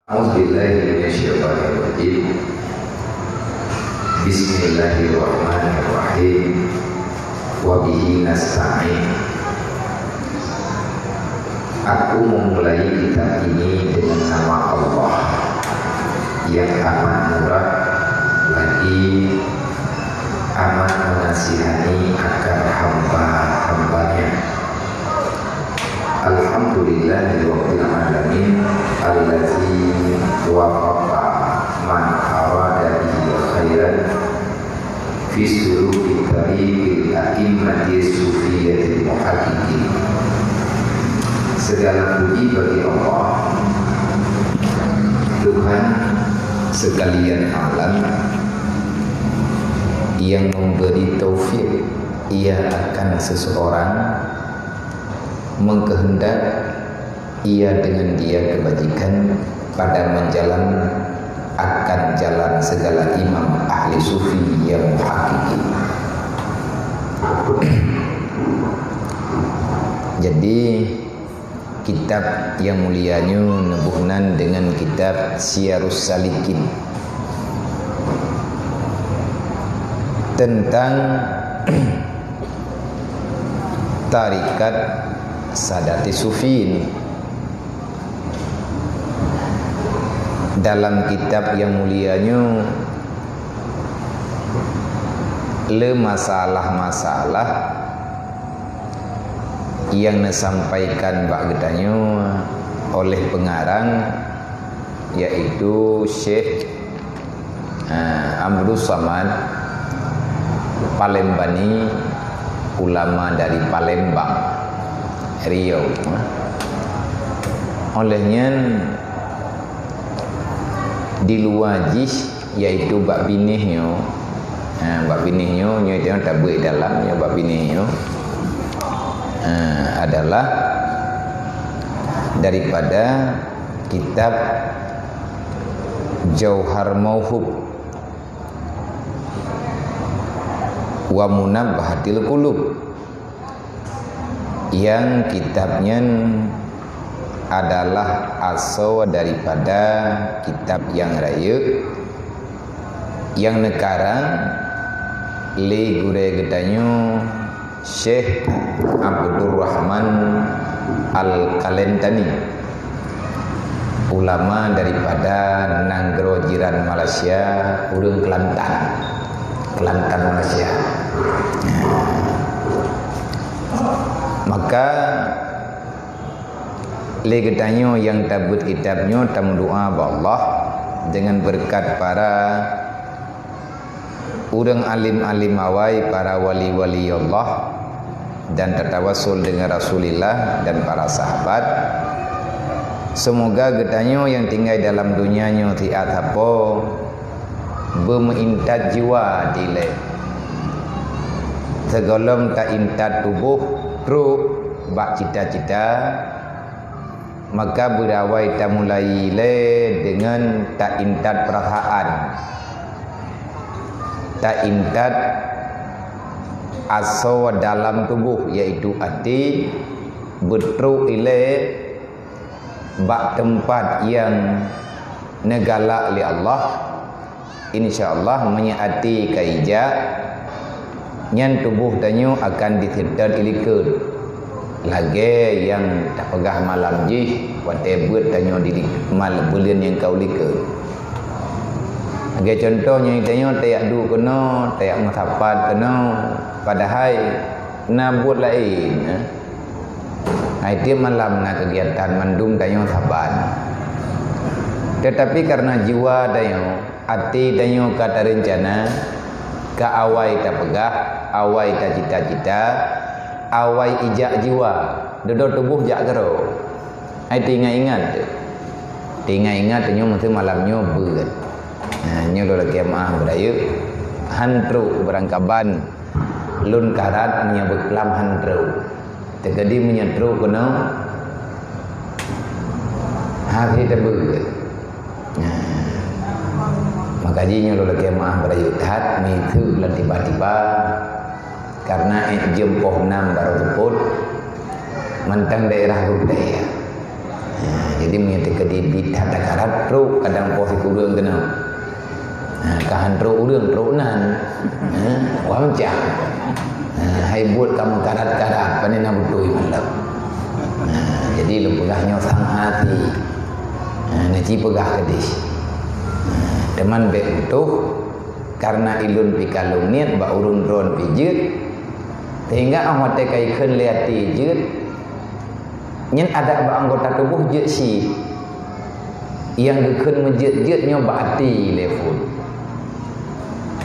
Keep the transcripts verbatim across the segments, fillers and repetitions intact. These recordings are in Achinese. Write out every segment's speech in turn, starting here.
A'udzubillahi minasyaitonirrajim. Bismillahirrahmanirrahim. Wa bihi nasta'in. Aku memulai kitab ini dengan nama Allah yang amat murah lagi amat mengasihani akan hamba-hambanya. Alhamdulillahirabbil alamin, allazi wafaqa man arada bihi khairan fi suluki tariqil a'immati sufiyatil muhaqqiqin. Segala puji bagi Allah, Tuhan sekalian alam, yang memberi taufik Ia akan seseorang, mengkehendak Ia dengan dia kebajikan pada menjalan akan jalan segala imam ahli sufi yang hakiki. Jadi, kitab yang mulia nyoe neuboh nan dengan kitab Siyarus Salikin, tentang tarekat Sadati Sufin. Dalam kitab yang mulia nyoe, le masalah-masalah yang neusampaikan bak geutanyoe oleh pengarang, yaitu Syekh, eh, Abdus Samad Palembani, ulama dari Palembang, Riau. Oleh nyan, di luwa jih, yaitu bak binéh nyoe. Ha, bak binéh nyoe, nyoe teuh tabeuet dalam nyoe, bak binéh nyoe, ha, adalah daripada kitab Jauhar Mauhub wa Munabbahatil Qulub. Yang kitab nyan adalah asoe daripada kitab nyang rayeuk nyang neukarang lé gurée geutanyoe Syekh Abdurrahman Al-Kalentani, ulama daripada nanggroe jiran Malaysia, ureuëng Kelantan. Kelantan Malaysia. Maka, lé geutanyoe nyang tabeuet kitab nyoe tameudoá bak Allah deungon beureukat para ureuëng alim-alim awai, para wali-wali Allah, dan tatawassul deungon Rasulillah dan para sahabat. Seumoga geutanyoe nyang tinggai dalam donya nyoe siat sapo beumeuintat jiwa dilée. Sigohlom taintat tuboh trok bak cita-cita, maka beurawai tamulai lé deungon taintat peurasaan. Taintat asoe dalam tuboh, yaitu até, beutrok ilée bak teumpat nyang neugalak lé Allah. Insya Allah, meunyoe até ka ijak, nyan tuboh tanyoe akan jiseutôt ilikot. Lagée nyang tapeugah malam jih, watée beuet tanyoe di mal-, buleuen nyang ka u likot. Lagée cuntoh nyoe tanyoe tajak duek keunoe, tajak meusapat keunoe, padahai na buet laén, eh. Hai tieb malam na keugiatan mandum tanyoe saban. Teutapi kareuna jiwa tanyoe, até tanyoe ka tareuncana, ka awai tapeugah, awai tacita-cita, awai ijak jiwa, dudoe tuboh jak keudroe. Hai teuingat-ingat teuh. Teuingat-ingat teuh nyoe meusti malam nyoe beuet. Nah, nyoe lôn lakée meuáh beurayeuk. Han trok beurangkaban. Lôn karat meunyoe beuklam han trok. Teukeudi meunyoe trok keunoe, hase teubeuet. Nah, maka jih nyoe lôn lakée meuáh beurayeuk that, miseue bulan tiba-tiba, kareuna ék jeuem poh nam barô seupôt, mantong daerah gutée. Ha, jadi meunyoe teukeudi bit that takarat, trok kadang poh sikureueng keunoe. Ha, ka han trok ureueng, trok nan. Ha, wah macam. Ha, hai buet ka meukarat-karat, pane na beutôi malam. Ha, jadi lôn peugah nyoe sang hati. Ha, neuci peugah keudeh. Ha, teuma bèk beutoh, karena ilôn pih ka lôn niet bak ureueng droen pih jeuet. Sehingga 'oh watèe ka ikheun lé até jeuet, nyan adak bak anggota tuboh jeuet sie. Nyang geukheun meujeuet-jeuet nyoe bak até lé phon.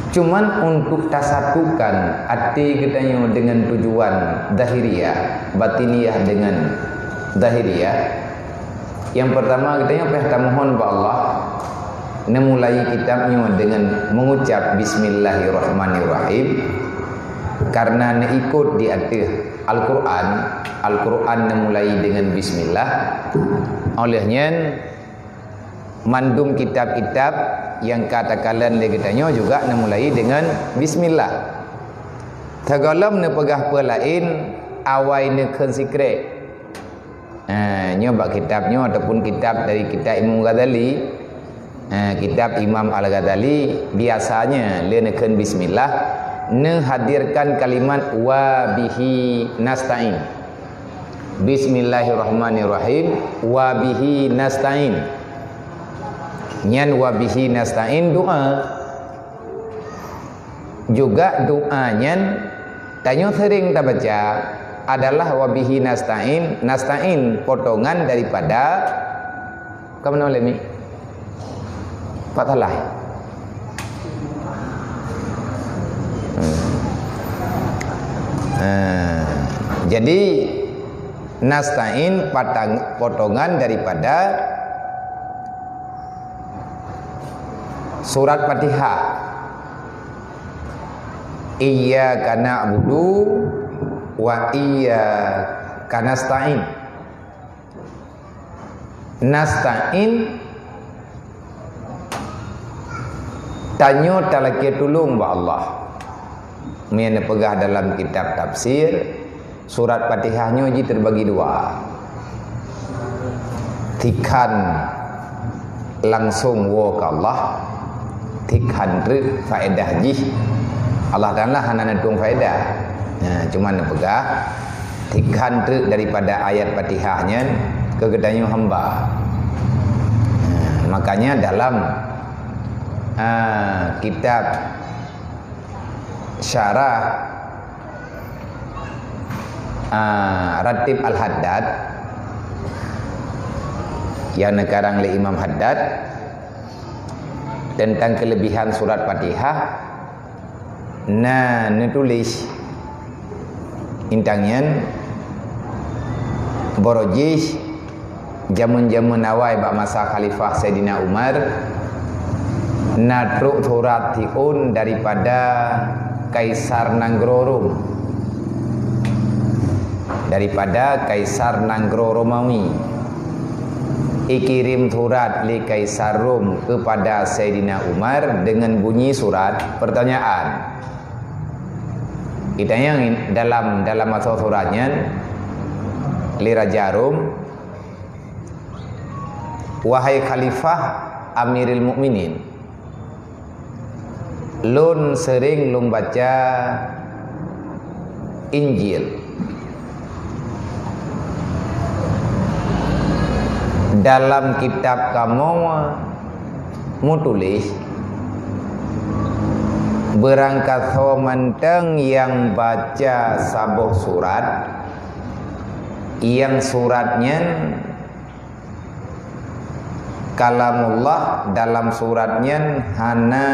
Cuman untuk tasatukan até geutanyoe deungon tujuan zahiriah, batiniah deungon zahiriah, nyang peurtama geutanyoe payah tamohon bak Allah, neumulai kitab nyoe deungon mengucap bismillahirrahmanirrahim, karena neuikot di ateueh Al-Quran, Al-Quran neumulai deungon bismillah. Óh lheueh nyan, mandum kitab-kitab nyang ka takalon lé geutanyoe juga neumulai deungon bismillah. Sigohlom neupeugah peue laén, awai neukheun sikrek. Ha, nyoe bak kitab nyoe ataupun kitab dari kitab Imam Ghazali. Ha, kitab Imam Al-Ghazali biasanya lé neukheun bismillah, neuhadirkan kalimat wa bihi nasta'in. Bismillahirrahmanirrahim, wa bihi nasta'in. Nyan wa bihi nasta'in doa. Juga doa nyan tanyoe sering tabaca adalah wa bihi nasta'in, nasta'in potongan daripada, ka meunan lé mi? Fathah lah. Hmm. Ha. Jadi nasta'in patang-, potongan daripada surat Fatihah. Iyyaka na'budu wa iyyaka nasta'in. Nasta'in, tanyoe talakée tulông bak Allah. Meunyoe neupeugah dalam kitab tafsir, surat Fatihah nyoe jih teubagi dua. Tikhan langsong woe keu Allah, tikhan treuk faedah jih. Allah Taala hana neutueng faedah. Nah, cuma neupeugah, tikhan treuk daripada ayat Fatihah nyan keu geutanyoe hamba. Nah, makanya dalam, ah, kitab syarah, ah, Ratib Al-Haddad nyang neukarang lé Imam Haddad tentang kelebihan surat Fatihah, na neutuléh intang nyan, barô jih jameun-jameun awai bak masa Khalifah Saidina Umar, na trok surat siôn daripada Kaisar nanggroe Rom. Daripada Kaisar nanggroe Romawi. Ikirém surat lé Kaisar Rom keupada Saidina Umar deungon bunyi surat pertanyaan. Geutanyoe dalam, dalam asoe surat nyan lé Raja Rom, "Wahai Khalifah Amiril Mukminin, lôn seuréng lôn baca Injil. Dalam kitab kamoe meutuléh, beurangkasoe mantong nyang baca saboh surat, nyang surat nyan Kalamullah, dalam surat nyan hana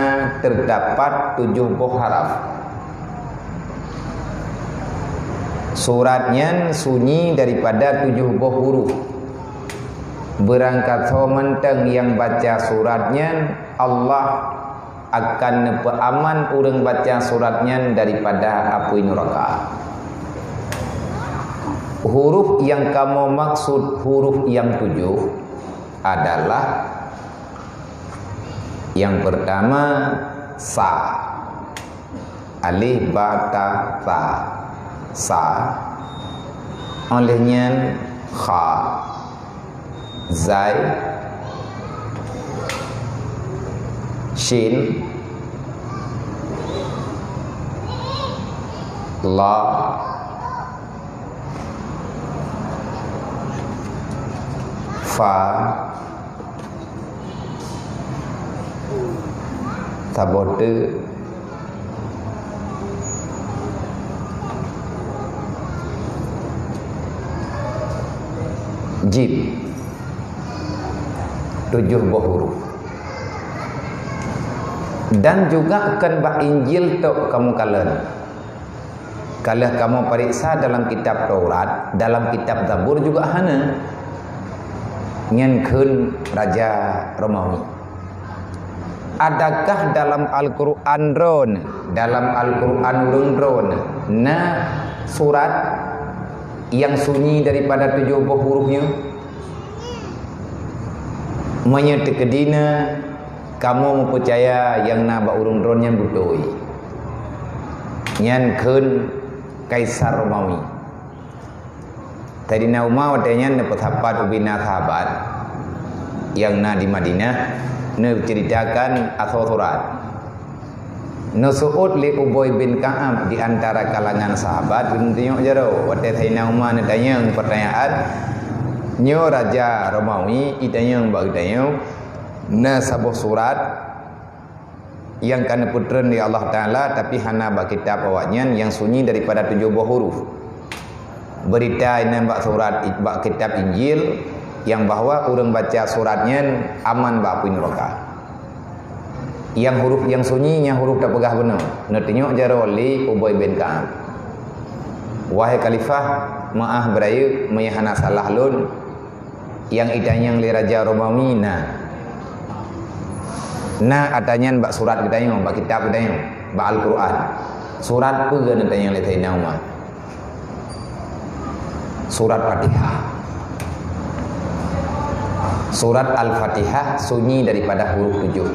teudapat tujoh boh haraf. Surat nyan sunyi daripada tujoh boh huruf. Beurangkasoe mantong nyang baca surat nyan, Allah akan neupeuaman ureuëng baca surat nyan daripada apui nuraka." Huruf nyang kamoe maksud huruf nyang tujoh adalah nyang peurtama sa, alif, ba, ta, tha, sa, óh lheueh nyan kha, Zai, Shin, La, Fa, saboh teuk, Jim. Tujoh boh huruf. Dan juga kon bak Injil tok kamoe kalon. Ka lheueh kamoe pareksa dalam kitab Taurat, dalam kitab Zabur juga hana. Nyan kheun raja Romawi. Adakah dalam Al-Quran droeneuh, dalam Al-Quran ureuëng droeneuh, na surat nyang sunyi daripada tujoh boh huruf nyoe? Meunyoe teukeudi na, kamoe meupeucaya nyang na bak ureuëng droeneuh nyan beutôi. Nyan kheun Kaisar Romawi. Saidina Umar watée nyan neupeusapat ubena sahabat nyang na di Madinah, neuceuritakan asoe surat. Neuseuôt lé Ubay bin Ka'ab di antara kalangan sahabat, geuneutanyong jaroe. Watée Saidina Umar neutanyong peutanyaan, nyoe raja Romawi itanyong bak geutanyoe, na saboh surat nyang ka neupeutreun lé Allah Taala, tapi hana bak kitab awaknyan nyang sunyi daripada tujoh boh huruf. Beurita inan bak surat, bak kitab Injil, nyang bahwa ureuëng baca surat nyan aman bak apui nuraka. Nyang huruf nyang sunyi, nyang huruf tapeugah bunoe, neutanyong jaroe lé Ubay bin Ka'ab. Wahai khalifah, meuáh beurayeuk meunyoe hana salah lôn, nyang itanyong lé raja Romawi na. Na atanyong bak surat geutanyoe, bak kitab geutanyoe, bak Al-Quran. Surat peue neutanyong lé Saidina Umar? Surat Fatihah. Surat Al-Fatihah sunyi daripada huruf tujoh.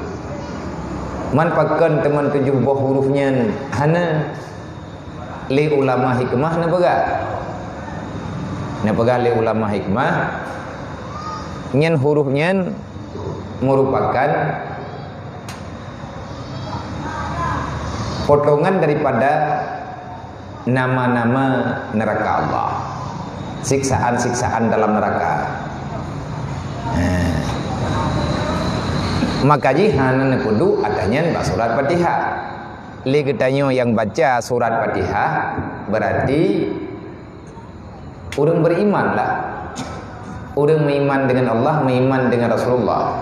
Man pakon teuma tujoh boh huruf nyan? Hana. Lé ulama hikmah neupeugah. Neupeugah lé ulama hikmah, nyan huruf nyan meurupakan potongan daripada nama-nama neraka Allah. Siksaan-siksaan dalam neraka. Nah. Maka jih hana neukudu atanyong bak surat Fatihah. Lé geutanyoe nyang baca surat Fatihah, berarti ureuëng beriman lah. Ureuëng meuiman dengan Allah, meuiman dengan Rasulullah.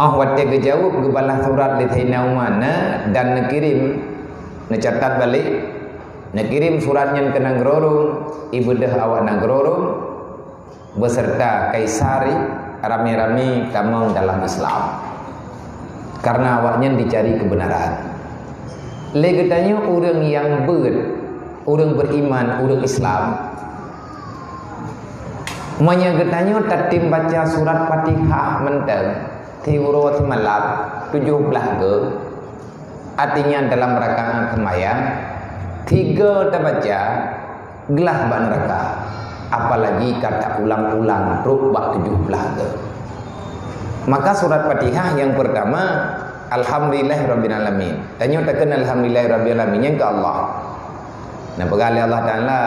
Oh watée geujaweueb geubalah surat lé Saidina Umar na dan neukirim, neucatat balek, neukirim surat nyan keu nanggroe Rom, ibeudôh awak nanggroe Rom, beserta Kaisari ramé-ramé tamong dalam Islam. Karena awaknyan dicari kebenaran. Lé geutanyoe ureuëng nyang beuet, ureuëng beriman, ureuëng Islam. Meunyoe geutanyoe tatem baca surat Fatihah mantong, siuroe simalam, tujoh blaih goe, artinya dalam rakaat sembahyang, tiga tabaca, glah bak neraka, apalagi ka taulang-ulang trok bak tujoh blaih goe. Maka surat Fatihah nyang pertama, Alhamdulillahirabbil alamin. Tanyoe takheun Alhamdulillahirabbil alamin nyang keu Allah. Neupeugah lé Allah Taala,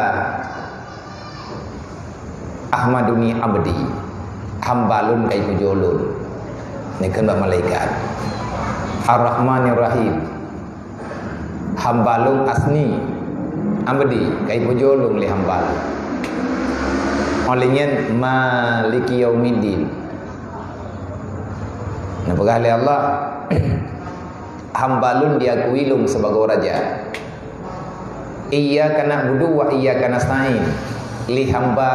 "Ahmaduni abdi, hamba lôn ka ipujoe lôn." Neukheun bak malaikat. "Ar-Rahmanir Rahim, hamba lôn asni, abdi, ka ipujoe lôn lé hamba lôn." Óh lheueh nyan, "Maliki yaumiddin." Neupeugah lé Allah, "Hamba lôn diakui lôn sibagoe raja. Iyyaka na'budu wa iyyaka nasta'in." Lé hamba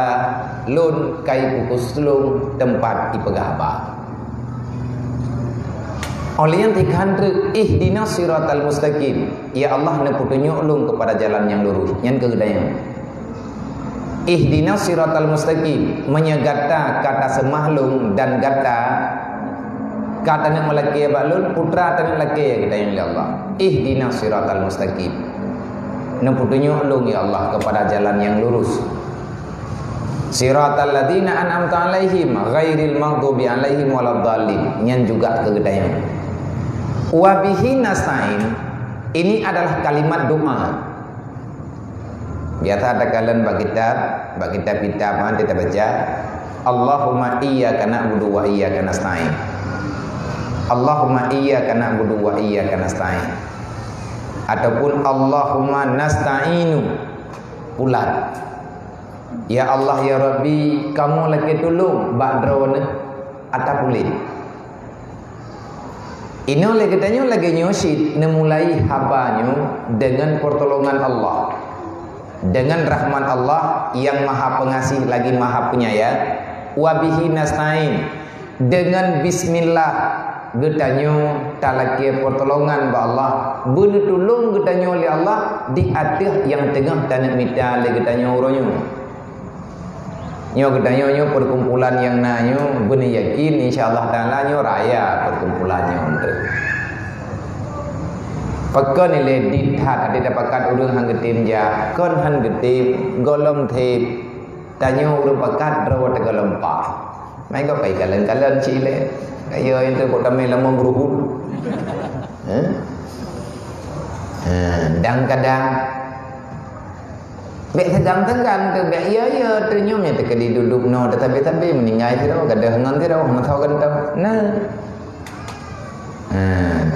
lôn ka ipeukus lôn teumpat ipeugah haba. Óh lheueh nyan tikhan treuk, "Ihdinas siratal mustaqim." Ya Allah, neupeutunyok lôn keupada jalan nyang lurus. Nyan keuh geutanyoe. "Ihdinas siratal mustaqim." Meunyoe gata ka taseumah lôn dan gata ka taneuk meulakée bak lôn, peue taneuk lakée geutanyoe lé Allah. "Ihdinas siratal mustaqim." Neupeutunyok lôn, ya Allah, keupada jalan nyang lurus. Siratal ladzina an'amta 'alaihim ghairil maghdubi 'alaihim waladdallin. Nyan juga keu geutanyoe. Wa bihi nasta'in, ini adalah kalimat doa. Biasa takalon bak kitab, bak kitab-kitab, ha, kita baca, "Allahumma iyyaka na'budu wa iyyaka nasta'in." "Allahumma iyyaka na'budu wa iyyaka nasta'in." Ataupun, "Allahumma nasta'inu fulan." Ya Allah, ya Rabbi, kamoe lakée tulông bak droeneuh ata puléh. Inoe lé geutanyoe lagée nyoe cit neumulai haba nyoe deungon peurtolongan Allah, deungon rahmat Allah nyang Maha Peungaséh lagi Maha Peunyayang. Wa bihi nasta'in, deungon bismillah geutanyoe talakée peurtolongan bak Allah, beuneutulông geutanyoe lé Allah di ateueh nyang teungoh taneuk mita lé geutanyoe uroe nyoe. Nyoe geutanyoe nyoe perkumpulan nyang na nyoe beuneuyakin insya Allah Taala nyoe raya perkumpulan nyoe. Pakon ilée dit that até tapakat ureuëng han geutem jak, kon han geutem, gohlom them. Tanyoe ureuëng pakat droe teugohlom pah. Mai gob kai kalon-kalon cit ilée. Kaya itu kok tamé lamong geruhut. Hah? Ha, dang kadang Bék seugan-seugan teuh, bék iya-iya teuh, nyoe meunyoe teukeudi dudoe noe teuh sabe-sabe, meuninggai sidroe, gadôh ngon sidroe, meusawa gantoe. Nah. Ha,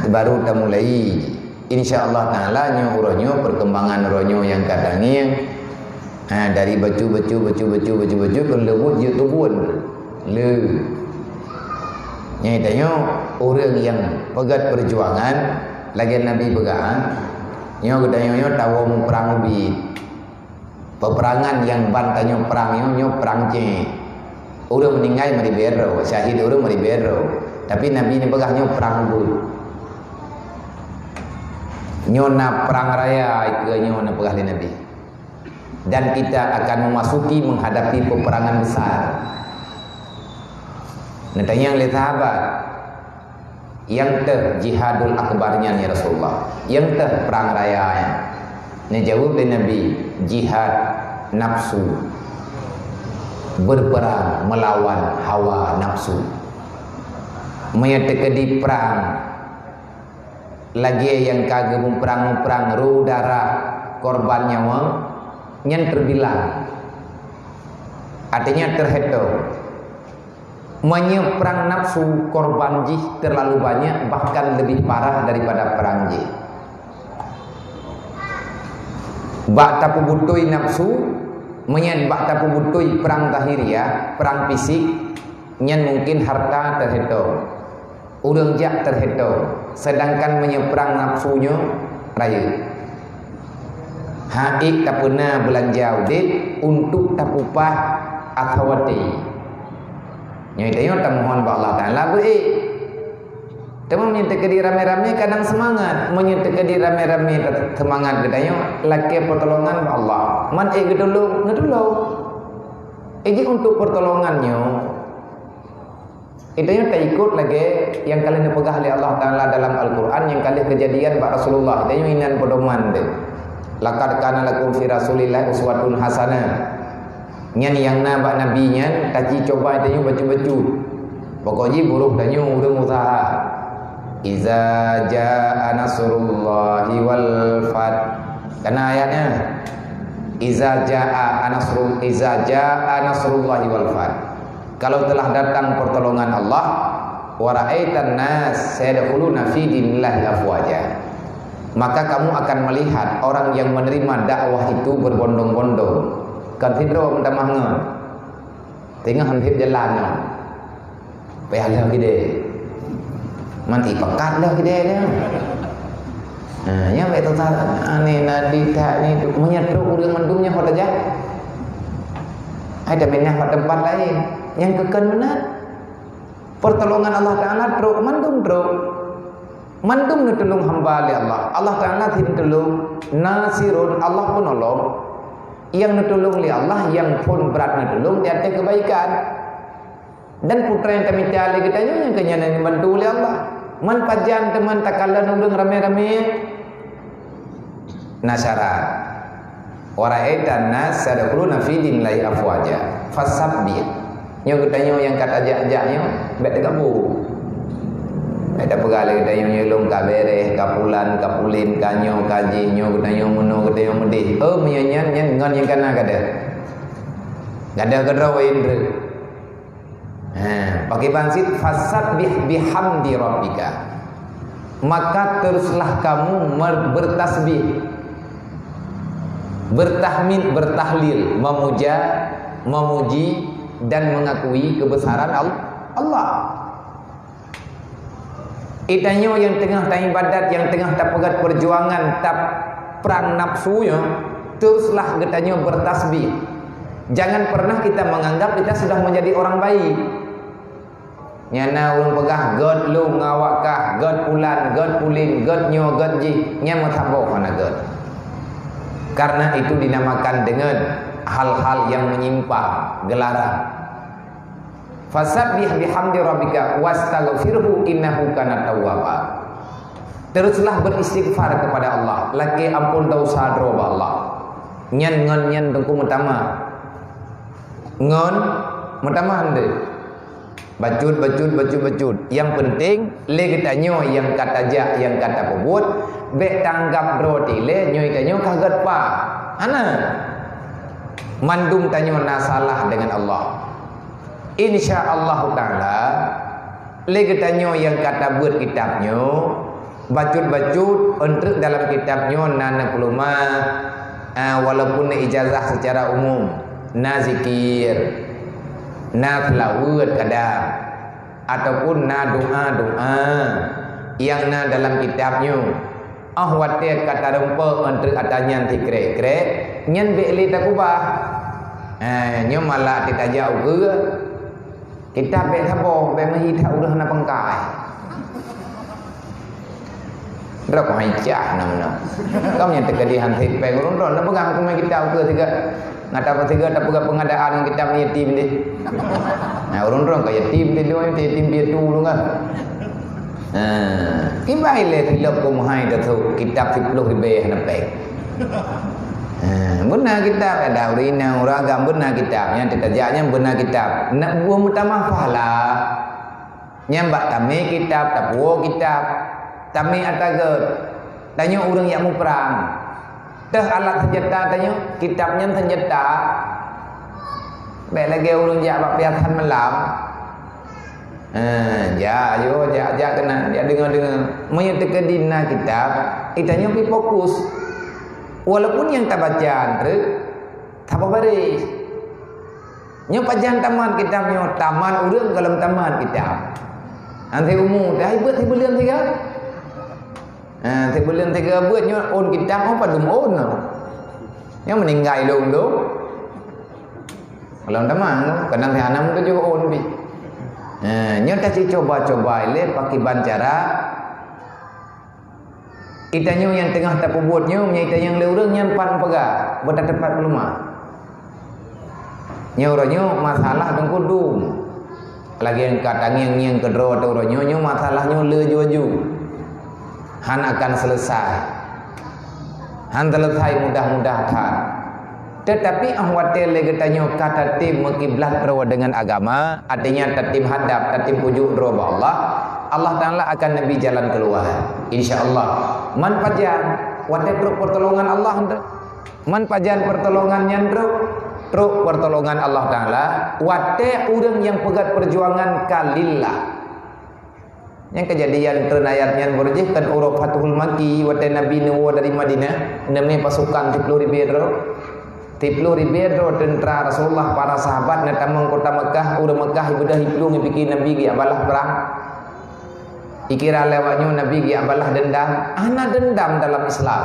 baru tamulai. Insya Allah Taala nyoe uroe nyoe, perkembangan uroe nyoe nyang ka tangieng. Ha, dari bacut-bacut, bacut-bacut, bacut-bacut, kon leubuet jeuet tubuan. Le. Nyang tanyoe ureuëng nyang peugét peujuangan, lagée Nabi peugah, nyoe geutanyoe nyoe tawoe muprang ubit. Peperangan nyang ban tanyoe prang nyoe, nyoe prang cék. Ureuëng meuninggai meuribée droe, syahid ureuëng meuribée droe. Tapi Nabi neupeugah nyoe prang ubit. Nyoe na prang raya, ikeue nyoe neupeugah lé Nabi. Dan kita akan memasuki menghadapi peperangan besar. Neutanyong lé sahabat, "Nyang teuh jihadul akbar nyan, ya Rasulullah? Nyang teuh prang raya nyan?" Neujaweueb lé Nabi, "Jihad nafsu, berperang melawan hawa nafsu." Meunyoe teukeudi prang lagée nyang ka geumuprang-muprang ru darah korban nyawa, nyan teubilang. Artinya teuhitong. Meunyoe prang nafsu, korban jih terlalu banyak, bahkan lebih parah daripada prang jih. Bak tapeubutôi nafsu, meunyoe bak tapeubutôi prang zahiriah, prang fisik, nyan mungkin harta teuhitong. Ureuëng jak teuhitong, seudangkan meunyoe prang nafsu nyoe rayeuk. Haiek tapeuna beulanja udeb untuk tapupah akhawati. Nyoe tanyoe tamohon bak Allah Taala beu-ék. Teuma meunyoe teukeudi ramé-ramé kadang seumangat, meunyoe teukeudi ramé-ramé seumangat geutanyoe lakée peutulongan bak Allah. Man ék geutulông, neutulông. Ék jih untuk peutulongan nyoe. Geutanyoe taikot lagée nyang ka lheueh neupeugah lé Allah Taala dalam Al-Qur'an, nyang ka lheueh keujadian bak Rasulullah. Geutanyoe inan peudoman deh. "Laqad kana lakum fi Rasulillahi uswatun hasanah." Nyan nyang na bak Nabi nyan, taci cuba geutanyoe bacut-bacut. Pokok jih buruh tanyoe ureuëng usaha. "Iza jaa nasrullahi wal fath." Kana ayatnya? "Iza jaa nasrul-, iza jaa nasrullahi wal fath." Kalau telah datang pertolongan Allah, "Wa ra'aitan nas yadkhuluna fi dinillahi afwaja." Maka kamu akan melihat orang yang menerima dakwah itu berbondong-bondong. Kan sidroe meutamah ngon. Teungoh han hiep jalan nyoe. Payah lheueh kidée. Man ipakat lheueh kidée nyoe. Ha, nyan bék teusa-, aneh nadi that ni tu. Meunyoe trok ureuëng mandum nyoe ho tajak. Hai taminah bak teumpat laén. Nyang keu kon meunan. Pertolongan Allah Taala trok, mandum trok. Mandum neutulông hamba lé Allah. Allah Taala sit neutulông, Nasirun, Allah peunolong. Nyang neutulông lé Allah, nyang phon brat neutulông di ateueh keubaikan. Dan peue nyang tamita lé geutanyoe nyang keu nyan neubantu lé Allah. Man pajan teuma takalon ureuëng ramé-ramé, na syarat. "Wa ra'aitan nas yadkhuluna fi dinillahi afwaja." Fasabbih. Nyoe geutanyoe nyang ka tajak-jak nyoe, bèk teugabong. Bèk tapeugah lé geutanyoe nyoe lôn ka bèrèh, ka pulan, ka pulin, ka nyoe, ka jih, nyoe geutanyoe meunoe, geutanyoe meudéh. Oh, meunyoe nyan, nyan ngon nyang kana gadôh. Gadôh keudroe indri. Ha, pakriban cit, "Fasabbih bihamdi rabbika." Maka teruslah kamu mer-, bertasbih, bertahmid, bertahlil, memuja, memuji, dan mengakui kebesaran Al-, Allah. Geutanyoe nyang teungoh taibadat, nyang teungoh tapeugöt peujuangan, taprang nafsu nyoe, teruslah geutanyoe bertasbih. Jangan pernah kita menganggap kita sudah menjadi orang baik. Nyan na ureueng peugah, "Gét lôn ngon awak kah, gét pulan, gét pulin, gét nyoe, gét jih," nyan meusaboh hana gét. Karena itu dinamakan dengan hal-hal yang menyimpang, geularang. "Fasabbih bihamdi rabbika wastaghfirhu innahu kana tawwaba." Teruslah beristighfar kepada Allah, lakèe ampôn desya droe bak Allah. Nyan ngon nyan teungku meutamah. Ngon meutamah hana. Bacut, bacut, bacut, bacut. Nyang penting, lé geutanyoe nyang ka tajak, nyang ka tapeubuet, bèk tanggap droe tilèe nyoe tanyoe ka gét pa. Hana. Mandum tanyoe na salah dengan Allah. Insya Allah Taala, lé geutanyoe nyang ka tabeuet kitab nyoe, bacut-bacut, eunteuk dalam kitab nyoe na neupeuleumah, ah, walaupun na ijazah secara umum, na zikir, na seulaweuet kadang, ataupun na doa-doa nyang na dalam kitab nyoe. Óh watèe ka tareumpok eunteuk ata nyan sikrek-krek, nyan bèk lé takubah. Eh, nyoe malah tajak ukeue. Kitab bèk saboh, bèk meuhi that ureueng hana pangkai. Droe keuh hai cah na meunan. Kamoe nyang teukeudi han sép péng ureueng droe, na peugah keumeung kitab ukeue siga. Ngat apa siga tapeugah pengadaan ngon kitab yatim deh. Nah, ureueng droe ka yatim deh, yatim piatu ureueng kan. Nah, kiban ilèe silop keumeung hai tasôk kitab siploh ribèe hana péng. Ha, beuna kitab, ada ureueng inong, ureueng agam, beuna kitab. Nyang teutajak nyan beuna kitab. Nak buah meutamah pahala. Nyan bak tamè kitab, tapuwoe kitab, tamè ata gét. Tanyoe ureueng jak muprang. Teuh alat seunjata tanyoe, kitab nyan seunjata. Bèk lagèe ureueng jak bak piasan meulam. Eh, jak, ayo, jak, jak keunan, jak deungoe-deungoe. Meunyoe teukeudi na kitab, geutanyoe pih fokus. Walaupun nyang tabaca treuk, saboh baréh. Nyoe pajan tamat kitab nyoe, tamat ureueng gohlom tamat kitab. Hana umu, dah ibuet sibuleuen siga. Ha, sibuleuen siga buet nyoe ôn kitab, oh, padum ôn nyoe. Nyoe meuninggai lôn tu. Gohlom tamang tu, kadang si anam tujoh ôn pih. Ha, nyoe taci coba-coba ilèe pakriban cara. Geutanyoe nyang teungoh tapeubuet nyoe, meunyoe geutanyoe lé ureueng nyan pat peugah, beutateupat peuleumah. Nyoe uroe nyoe masalah teungku dum. Lagèe nyang ka tangieng-ngieng keudroe ateueh uroe nyoe, nyoe masalah nyoe le ju-aju. Han akan selesai. Han selesai mudah-mudah that. Teutapi óh watèe lé geutanyoe ka tatem meukiblat droe deungon agama, artinya tatem hadap, tatem pujôk droe bak Allah, Allah Taala akan neubi jalan keuluwa. Insya Allah. Man pajan, watèe trok peutulongan Allah tu. Man pajan peutulongan nyan trok, trok peutulongan Allah Taala, watèe ureueng nyang peugöt peujuangan ka lillah. Nyang keujadian treun ayat nyan beureuh jih kan uroe Fathul Makki, watèe Nabi neuwoe dari Madinah, neumè pasukan siploh ribèe droe. Siploh ribèe droe teuntra Rasulullah, para sahabat neutamong kota Meukah, ureueng Meukah ibeudôh iplueng ipike Nabi geujak balah prang. Ikira lé awak nyoe Nabi geujak balah deundam. Hana deundam dalam Islam.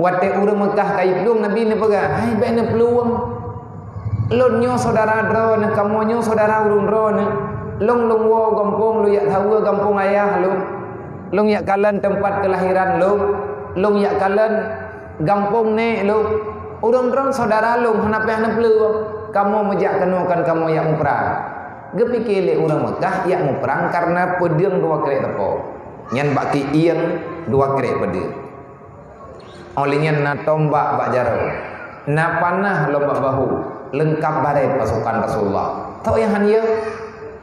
Watèe ureueng Meukah ka iplueng, Nabi neupeugah, "Hai, bèk neuplueng. Lôn nyoe syedara droeneuh, kamoe nyoe syedara ureueng droeneuh. Lôn, lôn woe gampông, lôn jak saweue gampông ayah lôn. Lôn jak kalon teumpat keulahiran lôn. Lôn jak kalon gampông nèk lôn. Ureueng droeneuh syedara lôn, hana payah neuplueng. Kamoe meujak keunoe kon kamoe jak muprang." Geupike lé ureueng Meukah jak muprang kareuna peudeueng dua krek teupô. Nyan bak keuieng dua krek peudeueng. Óh lheueh nyan na tombak bak jaroe, na panah lom bak bahu, leungkab barét pasukan Rasulullah. Toh nyang han yö,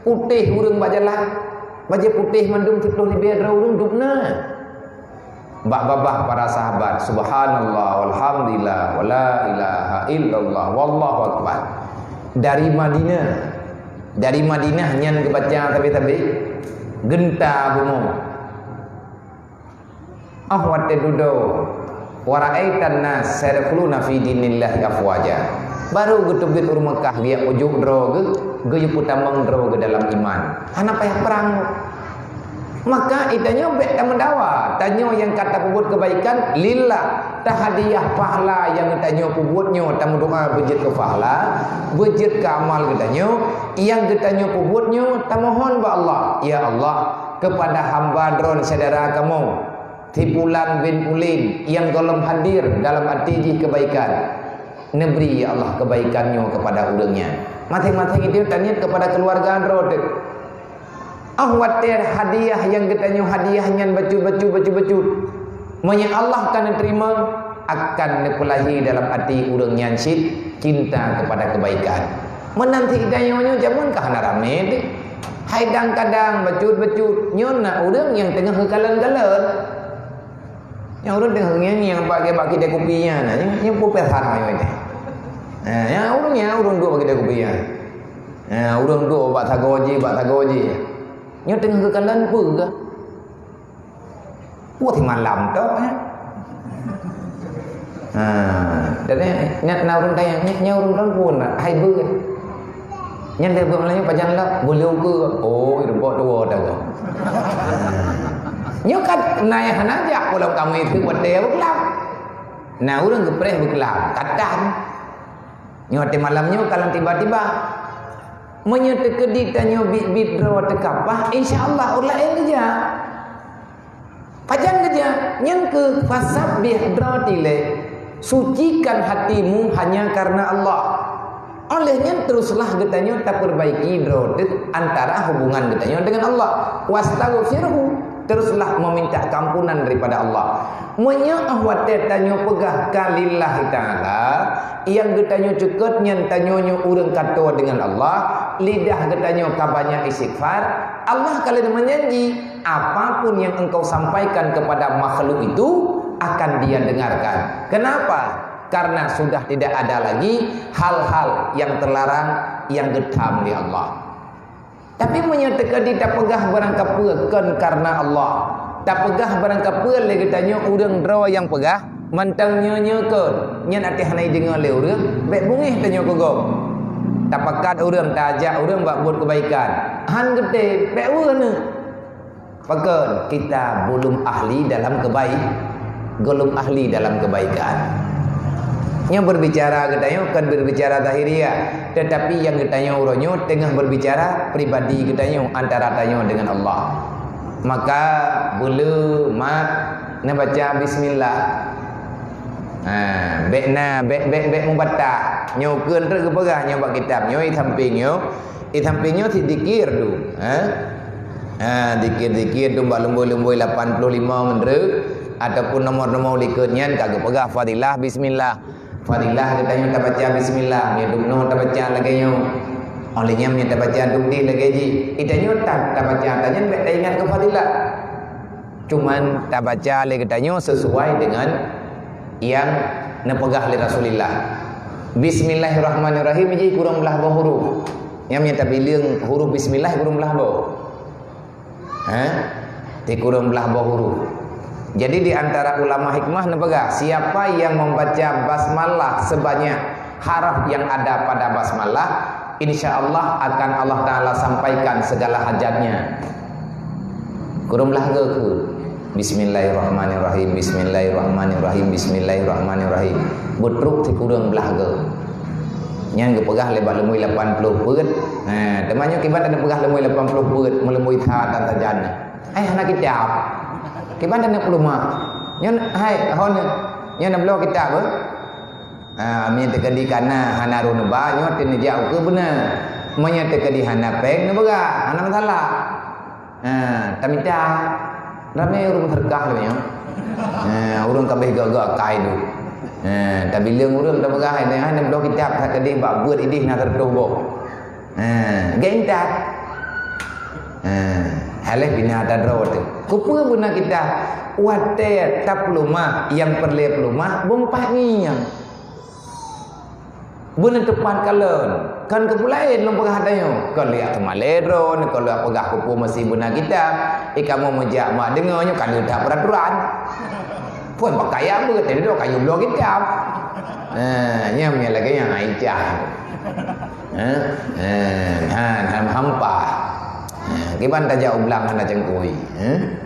putéh ureuëng bak jalan, bajée putéh mandum, siplôh ribée droe ureuëng dum na. Bak babah para sahabat, subhanallah, walhamdulillah, wala ilaha illallah, wallahu akbar. Dari Madinah, dari Madinah nyan geubaca sabe-sabe, geunta bumoe. Óh watée dudoe, wa ra'aitan nas yadkhuluna fi dinillahi afwaja. Barô geuteubiet ureuëng Meukah geujak pujuk droe geuh, geuyue peutamong droe geuh dalam iman. Hana payah prang. Maka geutanyoe bék tameudawa, tanyoe nyang ka tapeubuet keubaikan lillah, tahadiah pahala nyang geutanyoe peubuet nyoe, tameudoa beujeuet keu pahala, beujeuet keu amal geutanyoe, nyang geutanyoe peubuet nyoe tamohon bak Allah, "Ya Allah, keupada hamba Droe syedara kamoe, si pulan bin pulan nyang gohlom hadir dalam até jih keubaikan, neubri, ya Allah, keubaikan nyoe keupada ureuëng nyan." Maséng-maséng geutanyoe taniet keupada keuluwarga droe teuh. Óh watée hadiah nyang geutanyoe hadiah nyan bacut-bacut, bacut-bacut, meunyoe Allah ka neuteurimong, akan neupeulahé dalam até ureuëng nyan cit cinta keupada keubaikan. Meunan cit geutanyoe nyoe jameun ka hana ramé teuh. Hai dang kadang bacut-bacut, nyoe na ureuëng nyang teungoh geukalon-kalon. Nyang ureuëng teungoh ngieng-ngieng bak, bak kidai kupi nyan, nyan, nyan peue pesan nyoe teuh. Ha, nyang ureuëng nyan, ureuëng duek bak kidai kupi nyan. Ha, ureuëng duek bak sagoe jih, bak sagoe jih. Nyoe teungoh geukalon peue gah? Wah, si malam tok, ya. Ha, dan nyan, nyan na ureuëng tanyong, nyan, nyan ureuëng kalon peue na, hai beuet. Nyan lé beuet Meulayu pajan lom, beuet lé ukeue. Oh, rumpok tuwoe dah. Nyoe kan na nyang hana jak pulang kamoe itu buat dia beukelam. Na ureuëng geupreh beukelam, kadang. Nyoe watée malam nyoe kalon tiba-tiba. Meunyoe teukeudi tanyoe biet-biet droe teuka paih, insya Allah ureuëng laén geujak. Pajan geujak? Nyan keuh fasabbih droe tilée, sucikan hatimu hanya karena Allah. Óh lheueh nyan teruslah geutanyoe tapeurbaiki droe teuh antara hubungan geutanyoe dengan Allah. Wastaghfirhu, teruslah meminta keampunan daripada Allah. Meunyoe óh watée tanyoe peugah ka lillahi ta'ala, nyang geutanyoe cukot nyan tanyoe nyoe ureuëng ka toe dengan Allah, lidah geutanyoe ka banyak istighfar, Allah ka lheueh meujanji, "Apapun yang engkau sampaikan kepada makhluk itu, akan Dia dengarkan." Kenapa? Karena sudah tidak ada lagi hal-hal yang terlarang yang geutham lé Allah. Tapi meunyoe teukeudi tapeugah barangkapeue kon karena Allah, tapeugah barangkapeue lé geutanyoe ureuëng droe nyang peugah, mantong nyoe-nyoe kon, nyan até hana jideungoe lé ureuëng, bék beungéh tanyoe keu gob. Tapakat ureuëng, tajak ureuëng bak buet keubaikan, han geutem, bék weueh neuh. Pakon? Kita belum ahli dalam kebaik, belum ahli dalam kebaikan. Nyang berbicara geutanyoe kon berbicara zahiriah, tetapi nyang geutanyoe uroe nyoe teungoh berbicara pribadi geutanyoe antara tanyoe dengan Allah. Maka beu le mak neubaca bismillah. Ha, bék na, bék, bék, bék mubatak. Nyoe keu treuk geupeugah nyoe bak kitab nyoe, di samping nyoe, di samping nyoe sit dikir tu. Ha? Ha, dikir-dikir tu bak lumboi-lumboi lapan puluh lima ngon treuk ataupun nomor-nomor likot nyan ka geupeugah fadilah bismillah. Fadilah geutanyoe tabaca bismillah, nyoe dum nyoe tabaca lagée nyoe. Óh lheueh nyan nyoe tabaca dum dih lagée jih. Geutanyoe ta-, tabaca tanyan bék taingat keu fadilah. Cuman tabaca lé geutanyoe sesuai dengan nyang neupeugah lé Rasulullah. Bismillahirrahmanirrahim jih kureueng blah boh huruf. Nyang, nyang tabileung huruf bismillah kureueng blah boh. Ha? Di kureueng blah boh huruf. Jadi di antara ulama hikmah neupeugah, siapa yang membaca basmalah sebanyak haraf yang ada pada basmalah, insya Allah akan Allah Taala sampaikan segala hajatnya. Kureueng blah goe keu. Bismillahirrahmanirrahim, bismillahirrahmanirrahim, bismillahirrahmanirrahim. Beutrok sikureueng blah goe. Nyan geupeugah lé bak lumboi lapan ploh peuet. Ha, teuma nyoe kiban tapeugah lumboi lapan ploh peuet, meuleumoi that dan sajan. Hai hana kitab. Kiban taneuk peuleumah. Nyoe hai hon nyoe na bloe kitab, eh? Ha, meunyoe teukeudi kana hana rôh neuba, nyoe teuneujak ukeue beuna. Meunyoe teukeudi hana péng, neupeugah, hana masalah. Ha, tamita. Ramé ureuëng seudeukah lagée nyoe. Eh, ureuëng ka abéh gak-gak akai tu. Eh, tabileueng ureuëng tapeugah, "Hai, hai, neubloe kitab that tadi bak buet idéh na seratus boh." Eh, geng dah. Eh, haleh bina ata droe tu. Kupeue beuna kitab? Watée tapeuleumah, nyang peureulée peuleumah, bong pat ngieng. Beuneuteupah kalon, kon keupeue laén lôn peugah tanyoe. Kon lé teuma lé droe, kon lé peugah kupeue meusi beuna kitab. Eh, kamoe meujak mak deungoe nyoe ka leuet that peuraturan. Phon pakaya beuet, jadi droe kayu bloe kitab. Ha, nyan meunyo lagée nyan Aisyah. Ha? Ha, ha, ha, hampa. Ha, kiban tajak u blang hana cangkui. Ha?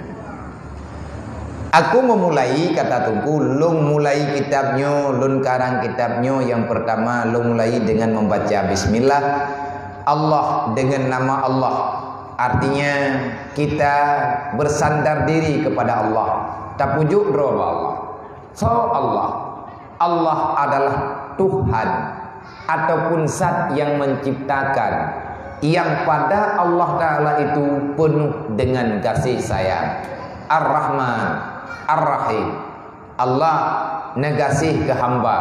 Aku memulai, kata Teungku, lôn mulai kitab nyoe, lôn karang kitab nyoe, yang pertama, lôn mulai dengan membaca bismillah. Allah, dengan nama Allah. Artinya, kita bersandar diri kepada Allah. Tapujuk droe bak Allah. Soe Allah? Allah adalah Tuhan ataupun zat yang menciptakan, yang pada Allah Ta'ala itu penuh dengan kasih sayang. Ar-Rahman, Ar-Rahim. Allah neugaséh keu hamba,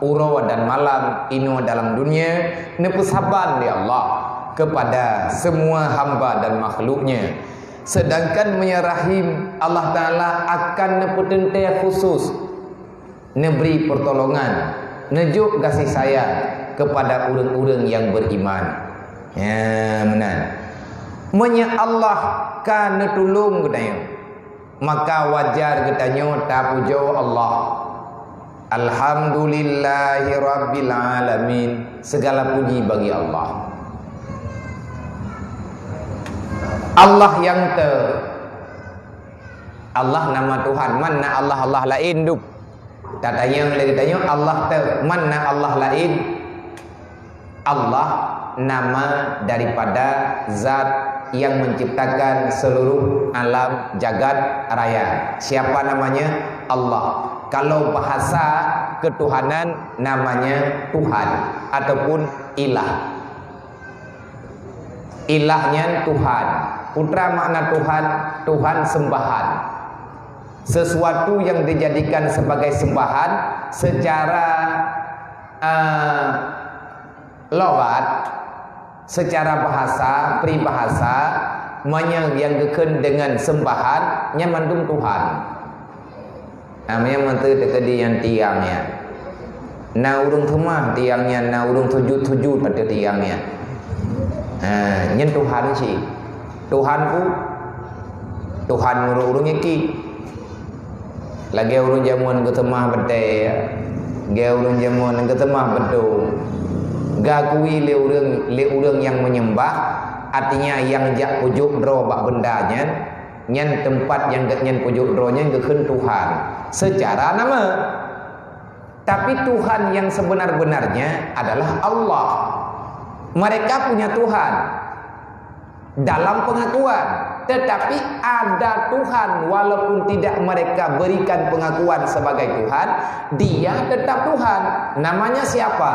uroe dan malam inoe dalam dunia, neupeusaban lé Allah kepada semua hamba dan makhluk-Nya. Sedangkan meunyo Rahim, Allah Ta'ala akan neupeuteuntée khusus, neubri peurtolongan, neujok gaséh sayang keupada ureuëng-ureuëng nyang beuiman. Ya, meunan. Meunyo Allah ka neutulông geutanyoe, maka wajar geutanyoe tapujoe Allah. Alhamdulillahirabbil alamin. Segala puji bagi Allah. Allah nyang te-, Allah nama Tuhan, man na Allah-Allah laén dum. Tatanyong lé geutanyoe, Allah te-, man na Allah laén? Allah nama daripada Zat yang menciptakan seluruh alam jagat raya. Siapa namanya? Allah. Kalau bahasa ketuhanan, namanya Tuhan ataupun ilah. Ilah nyan Tuhan. Peue makna Tuhan? Tuhan sembahan. Sesuatu yang dijadikan sebagai sembahan secara, eh, lughat, secara bahasa, peribahasa, meunyo nyang geukheun deungon sembahan, nyan mandum Tuhan. Nah, meunyo meuteue teukeudi nyang tiang nyan. Na ureuëng seumah tiang nyan, na ureuëng sujut-sujut ateueh tiang nyan. Ha, nyan Tuhan cit. Tuhan peue? Tuhan meunurot ureuëng nyan cit. Lagée ureuëng jameun geuseumah batée, lagée ureuëng jameun geuseumah beutông. Geukui lé ureuëng, lé ureuëng nyang menyembah, artinya nyang jak pujoe droe bak benda nyan, nyan teumpat nyang geuhnyan pujoe droe nyan geukheun Tuhan. Seucara nama. Tapi Tuhan yang sebenar-benarnya adalah Allah. Mereka punya Tuhan dalam pengakuan, tetapi ada Tuhan, walaupun tidak mereka berikan pengakuan sebagai Tuhan, Dia tetap Tuhan. Namanya siapa?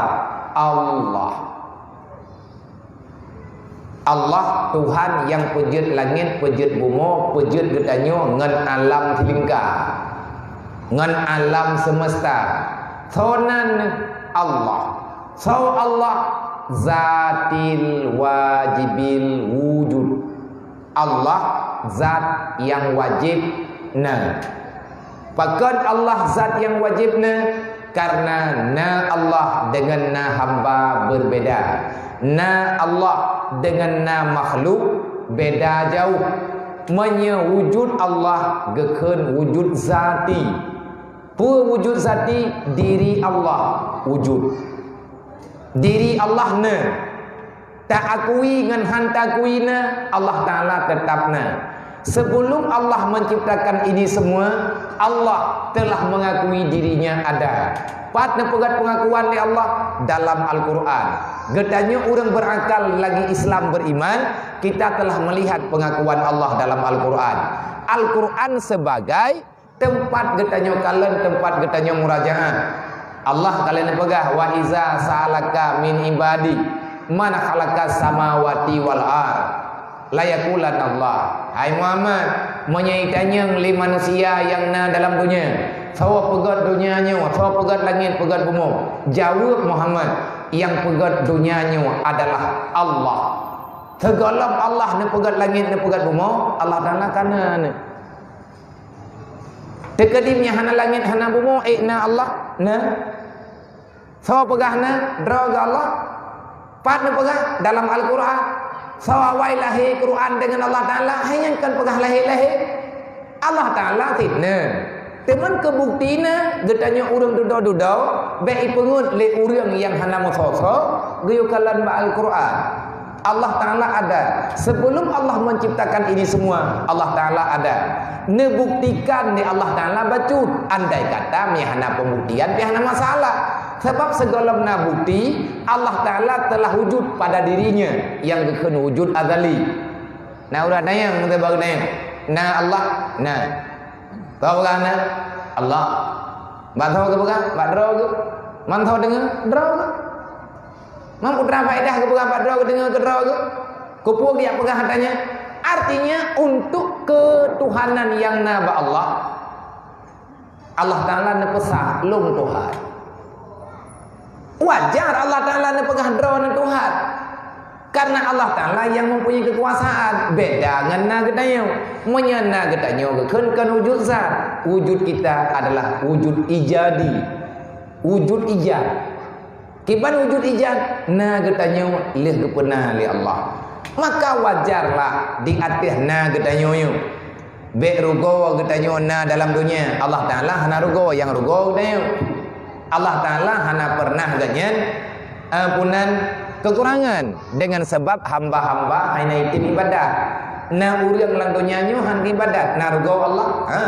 Allah. Allah, Tuhan nyang peujeuet langét, peujeuet bumoe, peujeuet geutanyoe ngon alam silingka, ngon alam seumeusta. Soe nan Allah? Soe Allah? Zatil wajibil wujud. Allah zat nyang wajéb na. Pakon Allah zat nyang wajéb na? Karena na Allah deungon na hamba beubeda. Na Allah deungon na makhluk beda jauh. Meunyoe wujud Allah geukheun wujud zati. Peue wujud zati? Diri Allah wujud. Diri Allah na. Taakui ngon han taakui na, Allah Ta'ala tetap na. Sebelum Allah menciptakan ini semua, Allah telah mengakui dirinya ada. Pat neupeugét pengakuan lé Allah? Dalam Al-Quran. Geutanyoe ureuëng berakal lagi Islam beriman, kita telah melihat pengakuan Allah dalam Al-Quran. Al-Quran sebagai teumpat geutanyoe kalon, teumpat geutanyoe murajaah. Allah ka lheueh neupeugah, "Wa iza sa'alaka min ibadi man khalaqas samawati wal ard." Layakulan Allah, "Hai Muhammad, meunyoe itanyong lé manusia nyang na dalam donya, soe peugét donya nyoe, soe peugét langét, peugét bumoe? Jaweueb Muhammad, nyang peugét donya nyoe adalah Allah." Sigohlom Allah neupeugét langét, neupeugét bumoe, Allah Taala ka na nyoe. Teukeudi meunyoe hana langét, hana bumoe, ék na Allah? Na. Soe peugah na? Droe geuh Allah. Pat neupeugah? Dalam Al-Quran. Soe awai lahé Quran deungon Allah Taala? Hai nyang kon peugah lahé-lahé, Allah Taala cit na. Teuma keu bukti na, geutanyoe ureuëng dudoe-dudoe, bék ipeungeut lé ureuëng nyang hana meusoe-soe, geuyue kalon bak Al-Quran. Allah Taala ada. Sebelum Allah menciptakan ini semua, Allah Taala ada. Neubuktikan lé Allah Taala bacut. Andai kata meuhana pembuktian, pih hana masalah. Sebab sigohlom na bukti, Allah Taala telah wujud pada dirinya nyang geukheun wujud azali. Na ureuëng tanyong, meuteubang tanyong, "Na Allah?" Na. Soe peugah na? Allah. Bak soe geupeugah? Bak droe geuh. Man soe deungoe? Droe geuh. Man putra faedah geupeugah bak droe geuh, deungoe keu droe geuh. Keupeue geujak peugah ata nyan? Artinya, untuk keutuhanan nyang na bak Allah, Allah Taala neupeusah lôn Tuhan. Wajar Allah Taala neupeugah droe nyoe Tuhan. Karena Allah Taala nyang mempunyai kekuasaan. Beda ngon na geutanyoe. Meunyoe na geutanyoe geukheun kon wujud zat, wujud kita adalah wujud ijadi. Wujud ijad. Kiban wujud ijad, na geutanyoe lheueh geupeuna lé Allah. Maka wajarlah di ateueh na geutanyoe nyoe. Bék rugoe geutanyoe na dalam donya, Allah Taala hana rugoe, nyang rugoe geutanyoe. Allah Taala hana pernah geuh nyan, eh, punan kekurangan dengan sebab hamba-hamba hana item ibadat. Na ureuëng lam donya nyoe han ibadat, na rugoe Allah? Ha.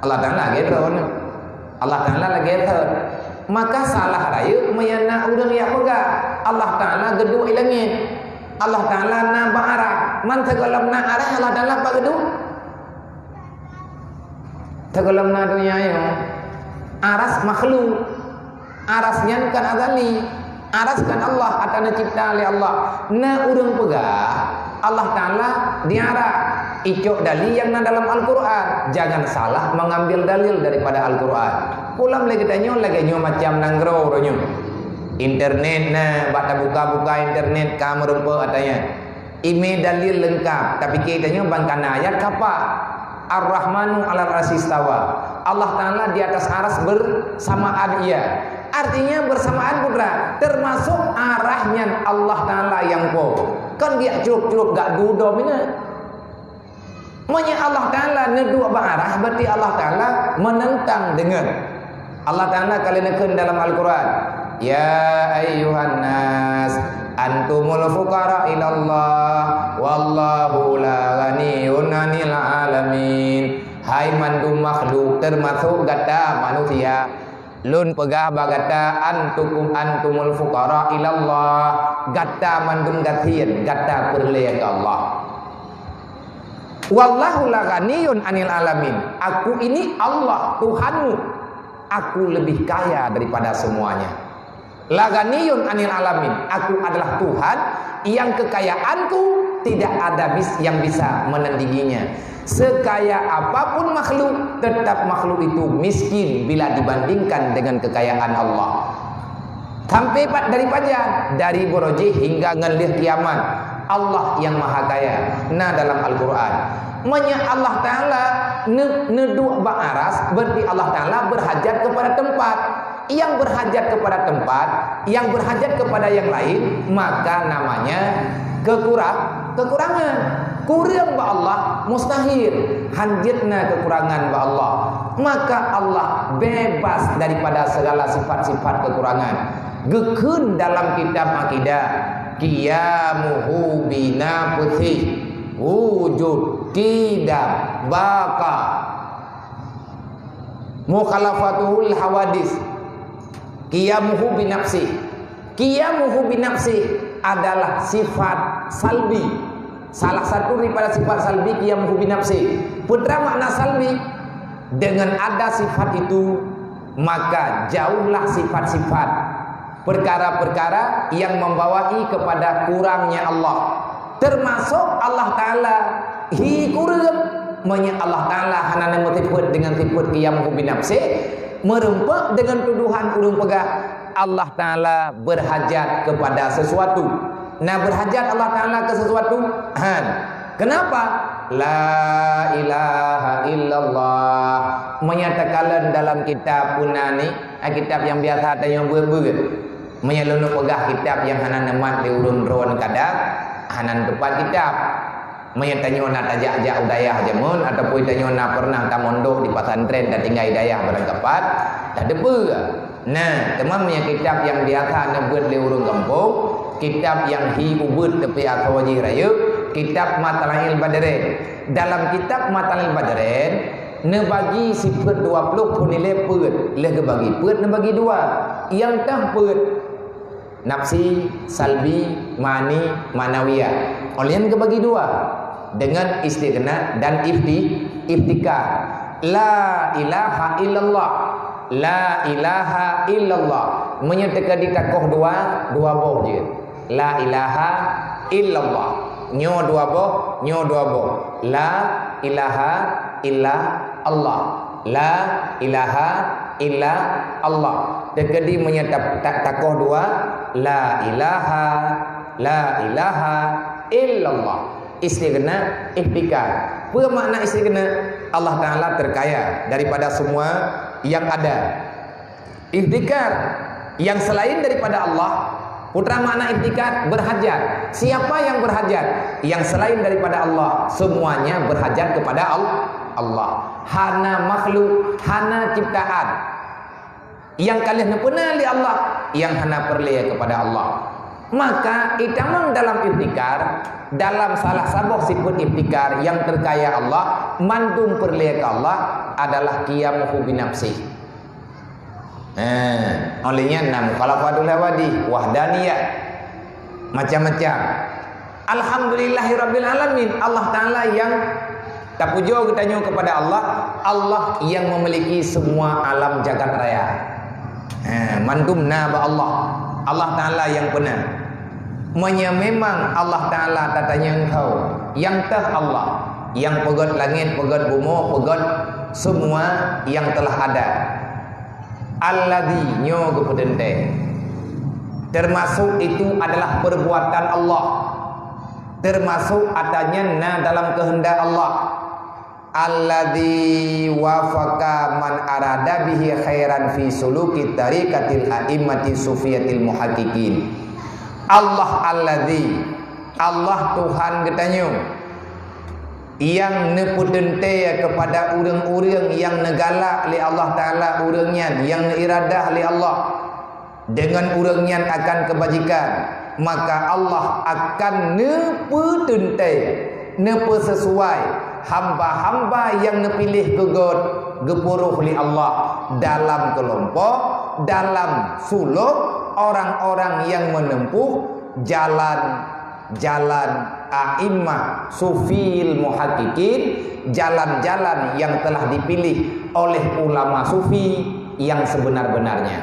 Allah Taala lagée droeneuh. Allah Taala lagée thon. Maka salah rayeuk meunyoe na ureuëng nyang peugah, Allah Taala geuduek i langét. Allah Taala na bak arah. Man sigohlom na arah, Allah Taala pat geuduek? Sigohlom na donya nyoe, aras makhluk. Aras nyan kon azali. Aras kon Allah, ata neucipta lé Allah. Na ureuëng peugah, Allah Taala di arah. Icok dalil nyang na dalam Al-Quran. Jangan salah mengambil dalil daripada Al-Quran. Pulang lé geutanyoe lagée nyoe macam nanggroe uroe nyoe. Internet na, bak tabuka-buka internet ka meurumpok ata nyan. Ime dalil leungkap, tapi geutanyoe ban kana ayat kapa. Ar-Rahmanu 'alal 'arsy istawa. Allah Taala di atas aras bersamaan Ia. Artinya bersamaan putra, termasuk arah nyan Allah Taala nyang po. Kon geujak crok-crok gak dudoe mina. Meunyoe Allah Taala neuduek bak arah, berarti Allah Taala menentang dengan. Allah Taala ka lheueh neukheun dalam Al-Quran, "Ya ayyuhan nas, antumul fuqara ilallah, wallahu la ghaniyun 'anil 'alamin." Hai mandum makhluk, termasuk gata manusia, Lôn peugah bak gata, antukum antumul fuqara ilallah. Gata mandum gasien, gata peureulée keu Allah. Wallahu la ghaniyun 'anil 'alamin. Aku ini Allah, Tuhanmu. Aku lebih kaya daripada semuanya. La ghaniyun 'anil 'alamin. Aku adalah Tuhan yang kekayaanku tidak ada bis-, yang bisa menandinginya. Sekaya apapun makhluk, tetap makhluk itu miskin bila dibandingkan dengan kekayaan Allah. Sampai pat dari pajan, dari beuroji hingga ngon lheueh kiamat, Allah yang Maha Kaya, na dalam Al-Quran. Meunyoe Allah Taala ne-, neuduek bak aras, berarti Allah Taala berhajat kepada tempat. Yang berhajat kepada tempat, yang berhajat kepada yang lain, maka namanya kekurang-, kekurangan. Kureueng bak Allah mustahil, hanjeuet na kekurangan bak Allah. Maka Allah bebas daripada segala sifat-sifat kekurangan. Geukheun dalam kitab akidah, qiyamuhu binafsih, wujud, qidam, baqa. Mukhalafatuhul hawadis. Qiyamuhu binafsih. Qiyamuhu binafsih adalah sifat salbi. Salah satu daripada sifat salbi, qiyamuhu binafsih. Peue makna salbi? Dengan ada sifat itu, maka jauhlah sifat-sifat, perkara-perkara yang membawai kepada kurangnya Allah. Teumasok Allah Taala hi kureueng. Meunyoe Allah Taala hana neumeusifeuet deungon sifeuet qiyamuhu binafsih, meureumpok deungon tuduhan ureuëng peugah Allah Taala beurhajat keupada seusuatu. Na beurhajat Allah Taala keu seusuatu? Han. Keunapa? La ilaha illallah. Meunyoe takalon dalam kitab puna ni, kitab nyang biasa tanyoe beuet-beuet. Meunyoe lôn peugah kitab nyang hana neumat lé ureuëng droe kadang, hana neutupat kitab. Meunyoe tanyoe na tajak-jak u dayah jameun, ataupun tanyoe na peureunah tamondok di pesantren, tatinggai dayah barangkapat, tateupeue. Nah, teuma meunyoe kitab nyang biasa neubeuet lé ureuëng gampông, kitab nyang hi ubeuet teupeu asoe jih rayeuk, kitab Matla'il Badren. Dalam kitab Matla'il Badren, neubagi sifeuet dua ploh phon ilée peuet, lheueh geubagi peuet neubagi dua. Nyang teuh peuet, nafsi, salbi, ma'ani, ma'nawiyah. Óh lheueh nyan geubagi dua, deungon istighna dan ifti-, iftikar. La ilaha illallah. La ilaha illallah. Meunyoe teuka ditakoh dua, dua boh jeuet. La ilaha illallah. Nyoe dua boh, nyoe dua boh. La ilaha illa Allah. La ilaha illa Allah. Teukeudi meunyoe ta-, ta-, takoh dua, la ilaha, la ilaha illallah. Istighna, iftikar. Peue makna istighna? Allah Taala terkaya daripada semua yang ada. Iftikar, yang selain daripada Allah. Putra makna iftikar, berhajat. Siapa yang berhajat? Yang selain daripada Allah. Semuanya berhajat kepada Al-, Allah. Hana makhluk, hana ciptaan. Nyang ka lheueh neupeuna lé Allah, nyang hana peureulée keupada Allah. Maka, itamong dalam iftikar, dalam salah saboh sifeuet iftikar nyang terkaya Allah, mandum peureulée keu Allah adalah qiyamuhu binafsih. Eh, óh lheueh nyan na mukhalafatul hawadith, wahdaniyah, macam-macam. Alhamdulillahirabbil alamin, Allah Taala nyang tapujoe geutanyoe keupada Allah, Allah nyang memiliki semua alam jagat raya. Eh, mandum na bak Allah. Allah Taala nyang peuna. Meunyoe memang Allah Taala tatanyong keu, nyang teuh Allah, nyang peugét langét, peugét bumoe, peugét semua yang telah ada. Alladzi, nyoe geupeuteunte. Termasuk itu adalah perbuatan Allah. Termasuk ata nyan na dalam keuheundak Allah. Alladzi wafaqa man arada bihi khairan fi suluki tariqatil a'immati sufiyatil muhaqqiqin. Allah alladzi, Allah Tuhan geutanyoe, nyang neupeuteuntée keupada ureuëng-ureuëng nyang neugalak lé Allah Taala ureuëng nyan, nyang neuiradah lé Allah deungon ureuëng nyan akan keubajikan, maka Allah akan neupeuteuntée, neupeuseusuai hamba-hamba nyang neupiléh keu gét geupuroh lé Allah dalam keulompok, dalam sulok orang-orang nyang meuneumpôh jalan jalan a'immah sufil muhaqqiqin, jalan-jalan yang telah dipilih oleh ulama sufi yang sebenar-benarnya.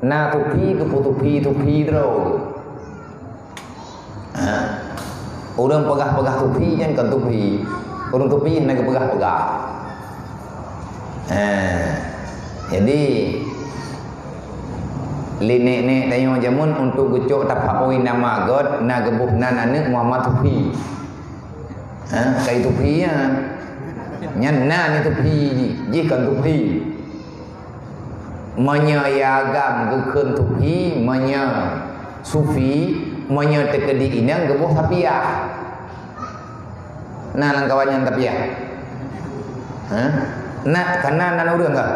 Na sufi geupeusufi-sufi droe. Ha. Ureuëng peugah-peugah sufi nyan kon sufi. Ureuëng sufi na geupeugah-peugah. Ha. Jadi, lé nek-nek tanyoe jameun untuk geucok tapaoi nama gét, na geuboh nan aneuëk Muhammad Sufi. Ha, kai Sufi nyan. Nyan na ni Sufi jih, jih kon Sufi. Meunyoe agam geukheun Sufi, meunyoe Sufi, meunyoe teukeudi inong geuboh Sapiah. Na lam kawan nyan Sapiah? Ha? Na, kana nan ureuëng ka?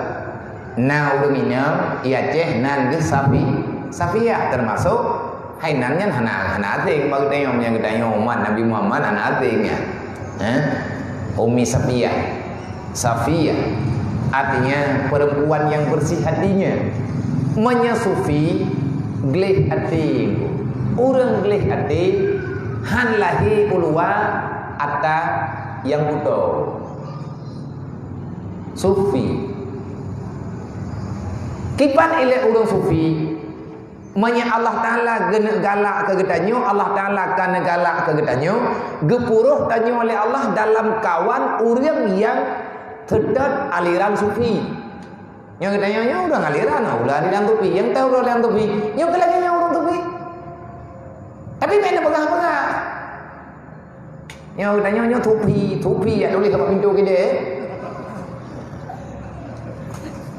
Na ureuëng inong, i Aceh nan geuh Sapi-, Sapiah, termasuk hai nan nyan hana, hana asing bak geutanyoe, meunyoe geutanyoe umat Nabi Muhammad hana asing nyan. Ha? Umi Sapiah. Safiyah, artinya perempuan yang bersih hatinya. Meunyoe Sufi, gleh até. Ureuëng gleh até, han lahé u luwa ata nyang butôi. Sufi. Kiban ilée ureuëng Sufi, Meunyoe Allah Taala geuneuk galak keu geutanyoe, Allah Taala ka neugalak keu geutanyoe, geupuroh tanyoe lé Allah dalam kawan ureuëng nyang seutôt aliran sufi. Nyoe geutanyoe nyoe ureuëng aliran, nah, ureuëng aliran sufi, nyang tahu ureuëng aliran sufi, nyoe keu lagée nyoe ureuëng sufi. Tapi bèk neupeugah-peugah. Nyoe geutanyoe nyoe sufi, sufi ya tuléh bak pintoe keudè.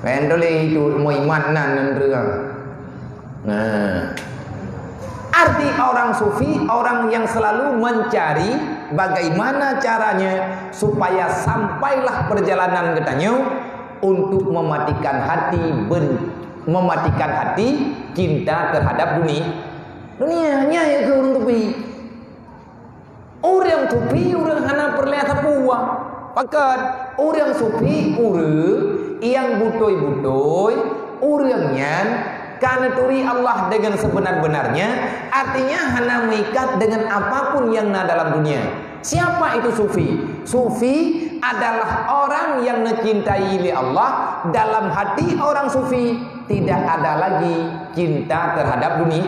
Kan tuléh itu ilmu iman nan, nan reueng. Nah. Arti orang sufi, orang yang selalu mencari bagaimana caranya supaya sampailah perjalanan geutanyoe untuk mematikan hati ben-, mematikan hati cinta terhadap duni-, dunia. Nyan keuh ureuëng sufi. Ureuëng sufi, ureuëng hana peureulée sapeue. Pakon? Ureuëng sufi, ureuëng nyang beutôi-beutôi, ureuëng nyan ka neuturi Allah dengan sebenar-benarnya, artinya hana meuikat dengan apapun yang na dalam dunia. Siapa itu sufi? Sufi adalah orang yang neucintai lé Allah. Dalam hati orang sufi tidak ada lagi cinta terhadap duni-,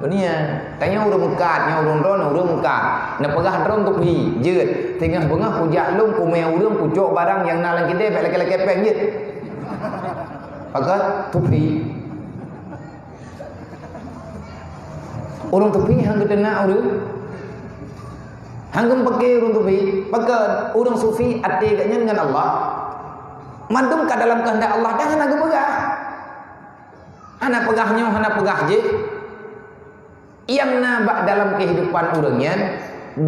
dunia. Tanyoe ureuëng meukat, nyoe ureuëng droe, ureuëng meukat. Neupeugah droe sufi, jeuet. Singoh beungoh kujak lôn kumè ureuëng kucok barang nyang na lam keudè bèk lakèe-lakèe péng jeuet. Pakon? Sufi. Ureuëng sufi han geuteunak ureuëng. Han geumeupaké ureuëng sufi. Pakon? Ureuëng sufi até geuh nyan ngon Allah. Mandum ka dalam keuheundak Allah, dan hana geupeugah. Hana peugah nyoe, hana peugah jih. Nyang na bak dalam kehidupan ureuëng nyan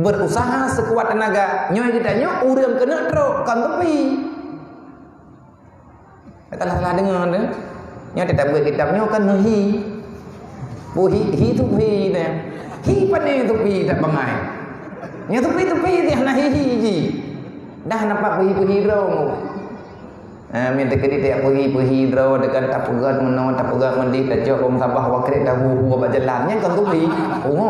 berusaha sekuat tenaga. Nyoe geutanyoe ureuëng keuneuk trok, kon sufi. Salah-salah deungoe tu. Nyoe teutap beuet kitab nyoe kan hi. Peue hi, hi sufi nyan. Hi pane sufi that bangai. Nyoe sufi-sufi teuh hana hi-hi jih. Dah nampak peue hi-peue hi droe. Ha, meunan teukeudi tajak peue hi-peue hi droe, deungon tapeugöt meunoe, tapeugöt meudéh, tacok bom sabah, wakrek, tahu-hu bak jalan. Nyan kon sufi. Pungo.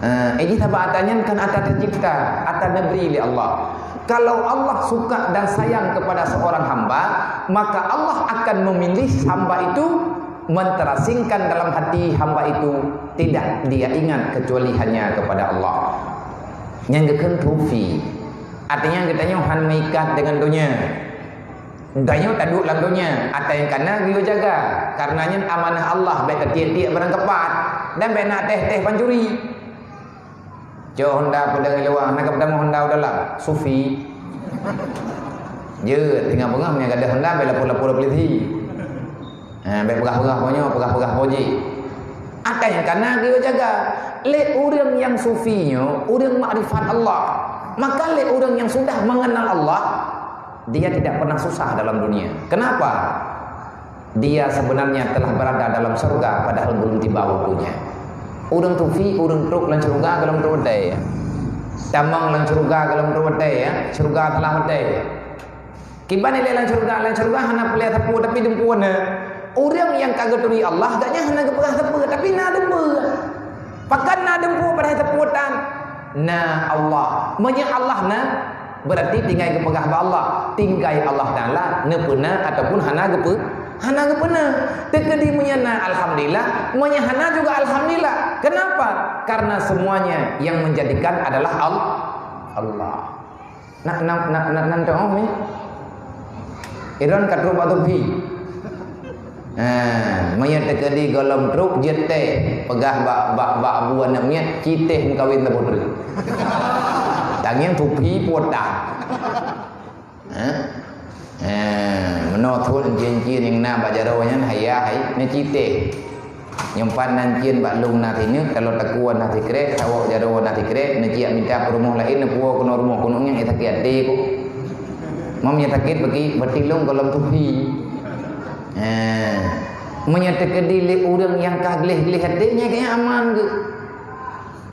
Ha, eh, jih sabab ata nyan kan ata tercipta, ata neubri lé Allah. Kalau Allah suka dan sayang kepada seorang hamba, maka Allah akan memilih hamba itu menterasingkan dalam hati hamba itu tidak dia ingat kecuali hanya kepada Allah. Nyan geukheun sufi. Artinya geutanyoe han meuikat deungon donya. Tanyoe taduek lam donya, ata nyang kana geuyue jaga. Karena nyan amanah Allah, bèk tatiek-tiek barang keupat dan bèk na teh-teh pancuri. Cok honda peudong i luwa, hana ka peutamong honda u dalam. Sufi. Jeuet, tinggai beungoh meunyo gadôh honda, bèk lapor-lapor polisi. Ha, bèk peugah-peugah po nyoe, peugah-peugah po jih. Ata nyang kana geuyue jaga. Lé ureuëng nyang sufi nyoe, ureuëng makrifat Allah. Maka lé ureuëng nyang sudah mengenal Allah, dia tidak pernah susah dalam dunia. Kenapa? Dia sebenarnya telah berada dalam surga padahal belum tiba waktunya. Ureuëng sufi, ureuëng trok lam syeuruga gohlom trok watèe, ya. Tamong lam syeuruga gohlom trok watèe, ya. Syeuruga salah watèe. Kiban ilèe lam syeuruga, lam syeuruga hana peureulèe sapeue tapi dumpeue na. Ureuëng nyang ka geuturi Allah, gobnyan hana geupeugah sapeue tapi na dumpeue. Pakon na dumpeue padahai sapeue tan? Na Allah. Meunyo Allah na, berarti tinggai geupeugah bak Allah. Tinggai Allah Taala neupeuna ataupun hana geupeu-, hana geupeuna. Teukeudi meunyo na, alhamdulillah. Meunyo hana juga alhamdulillah. Kenapa? Karena semuanya yang menjadikan adalah Al-, Allah. Nak, nak, nak, nak, nak teu'oh mi? Iron ka trok bak sufi. Ha, meunyo teukeudi gohlom trok jeuet teh, peugah bak, bak, bak abu aneuk miet, ci teh meukawen saboh treuk. Tangieng sufi puta. Ha? Ha, meunoe thon cien-cien nyang na bak jaroe nyan haya hai neuci teh. Nyoe pat nan cien bak lông na sineuk, taloe takue na sikrek, sawok jaroe na sikrek, neuciyak mita peurumoh laén, neupuwoe keunoe rumoh keunoe nyang sakét até kok. Meunyo sakét beuki, beutilông gohlom sufi. Ha. Meunyo teukeudi lé ureuëng nyang ka gleh-gleh até, nyan keuh aman geuh.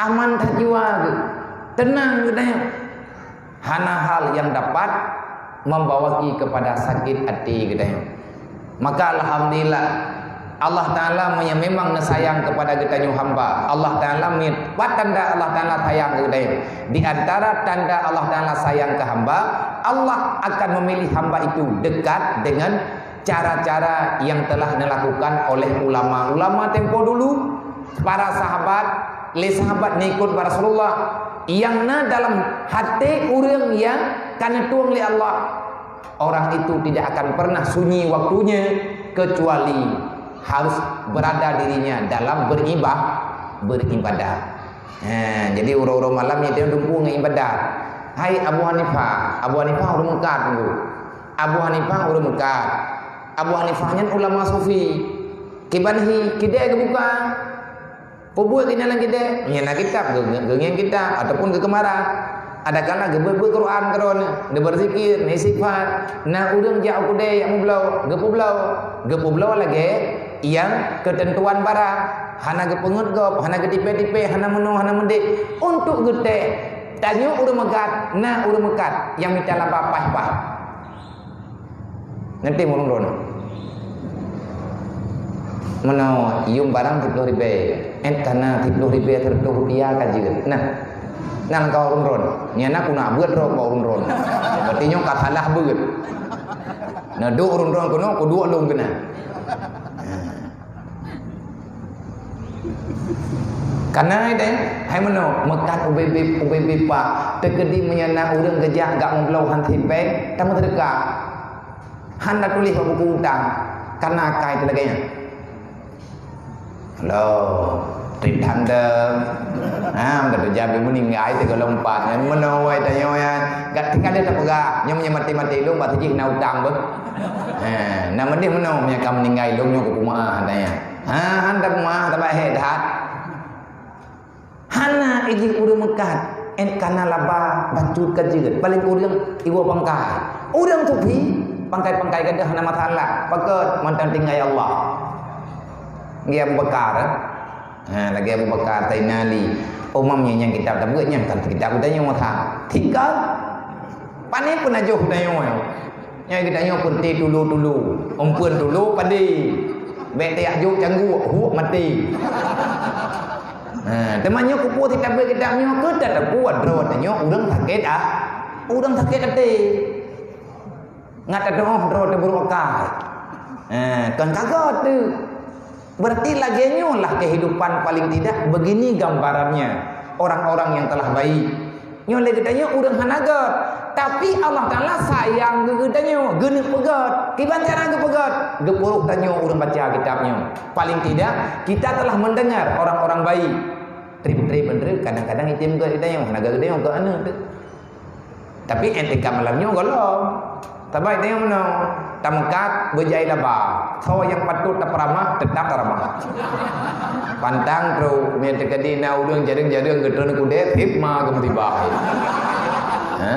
Aman that jiwa geuh. Teunang geuh tanyoe. Hana hal yang dapat membawaki kepada sakét até geutanyoe. Maka alhamdulillah, Allah Taala meunyo memang neusayang kepada geutanyoe hamba. Allah Taala mi-, pat tanda Allah Taala sayang keu geutanyoe. Di antara tanda Allah Taala sayang keu hamba, Allah akan memilih hamba itu dekat dengan cara-cara yang telah dilakukan oleh ulama-ulama tempo dulu, para sahabat, lé sahabat ngikut bak Rasulullah, yang na dalam hati ureuëng yang ka neutueng lé Allah. Orang itu tidak akan pernah sunyi waktunya kecuali harus berada dirinya dalam beribah, beribadah. Ha, jadi uroe-uroe malam nyan dumpeue ngon ibadat. Hai Abu Hanifah, Abu Hanifah ureuëng Mekah dulu. Abu Hanifah ureuëng Mekah. Abu Hanifah nyan ulama sufi. Kiban hi, kidée geubuka. Peue buet keunan lam kidée? Nyan na kitab, geu-, geu-, geungieng kitab ataupun geukeumara. Adakala geubeuet-beuet Quran keudroe, geubeuzikir, geuistighfar. Na ureuëng jak u keudée jak meubloe, geupeubloe. Geupeubloe lagée nyang keuteuntuan barang. Hana geupeungeut gob, hana geutipée-tipée, hana meunoe, hana meudéh. Untuk geutem, tanyoe ureuëng meukat, na ureuëng meukat nyang mita laba paih-paih. Ngerti ureuëng droeneuh? Meunoe, yum barang siplôh ribée. Ét kana siplôh ribée sireutoh rupiah ka jeuet. Nah. Nang ka ureuëng droeneuh. Nyan na ku na beuet droe bak ureuëng droeneuh. Berarti nyoe ka salah beuet. Nah, duek ureuëng droeneuh keunoe, kuduek lôn keunan. Kana deh, hai meunoe, meukat ubé-bé, ubé-bé pak, teukeudi meunyo na ureuëng geujak gak meubloe han sipéng, tameuseudeukah. Han tatuléh bak buku utang, kana akai teuh lagée nyan. Lo, trip tanda. Ha, meukat tu jabi meuninggai teuh golom pat. Nyan meunoe wai tanyoe nyan, gat tinggai lé tapeugah, nyoe meunyo maté-maté lôn bak sijih na utang beuh. Ha, na meudeh meunoe meunyo ka meuninggai lôn nyoe kupeumeu'ah tanya. Ha, han tapeumeu'ah, tabahé that. Hana ijih ureuëng meukat, ét kana laba bacut ka jeuet, paléng ureuëng iwoe pangkai. Ureuëng sufi, pangkai-pangkai gadôh hana masalah, pakon mantong tinggai Allah. Lagée Abu Bakar, eh? Ha, lagée Abu Bakar, Saidina Ali. Umam nyan nyang kitab tabeuet nyan, kan kitab geutanyoe masa. Tinggai. Pane peunajoh geutanyoe. Nyang geutanyoe peureute tulu-tulu, umpeuen tulu padé. Bék tajak jok cangguek, huek maté. Ha, teuma nyoe keupeue sitabeue kitab nyoe keu tateupeue droe tanyoe ureuëng sakét, ah, ureuëng sakét até. Ngat teudoh droe teuburok akai. Ha, kon ka göt teuh. Berarti lagée nyoe lah kehidupan paling tidak begini gambarannya orang-orang yang telah baik. Nyoe lé geutanyoe ureuëng hana göt, tapi Allah Taala sayang keu geutanyoe, geuneuk peugöt. Kiban cara geupeugöt? Geupeurôh tanyoe ureuëng baca kitab nyoe. Paling tidak, kita telah mendengar orang-orang baik. Treb-treb, treb, kadang-kadang item göt geutanyoe, hana göt geutanyoe, göt aneuk teuh. Tapi etika malam nyoe gohlom. Saban tanyoe meunoe, tameukat beujai laba. Soe nyang patut tapeuramah, teutap taramah. Pantang trok, meunyo teukeudi na ureuëng jareueng-jareueng geutreun kudée, hip ma geumeusibah. Ha?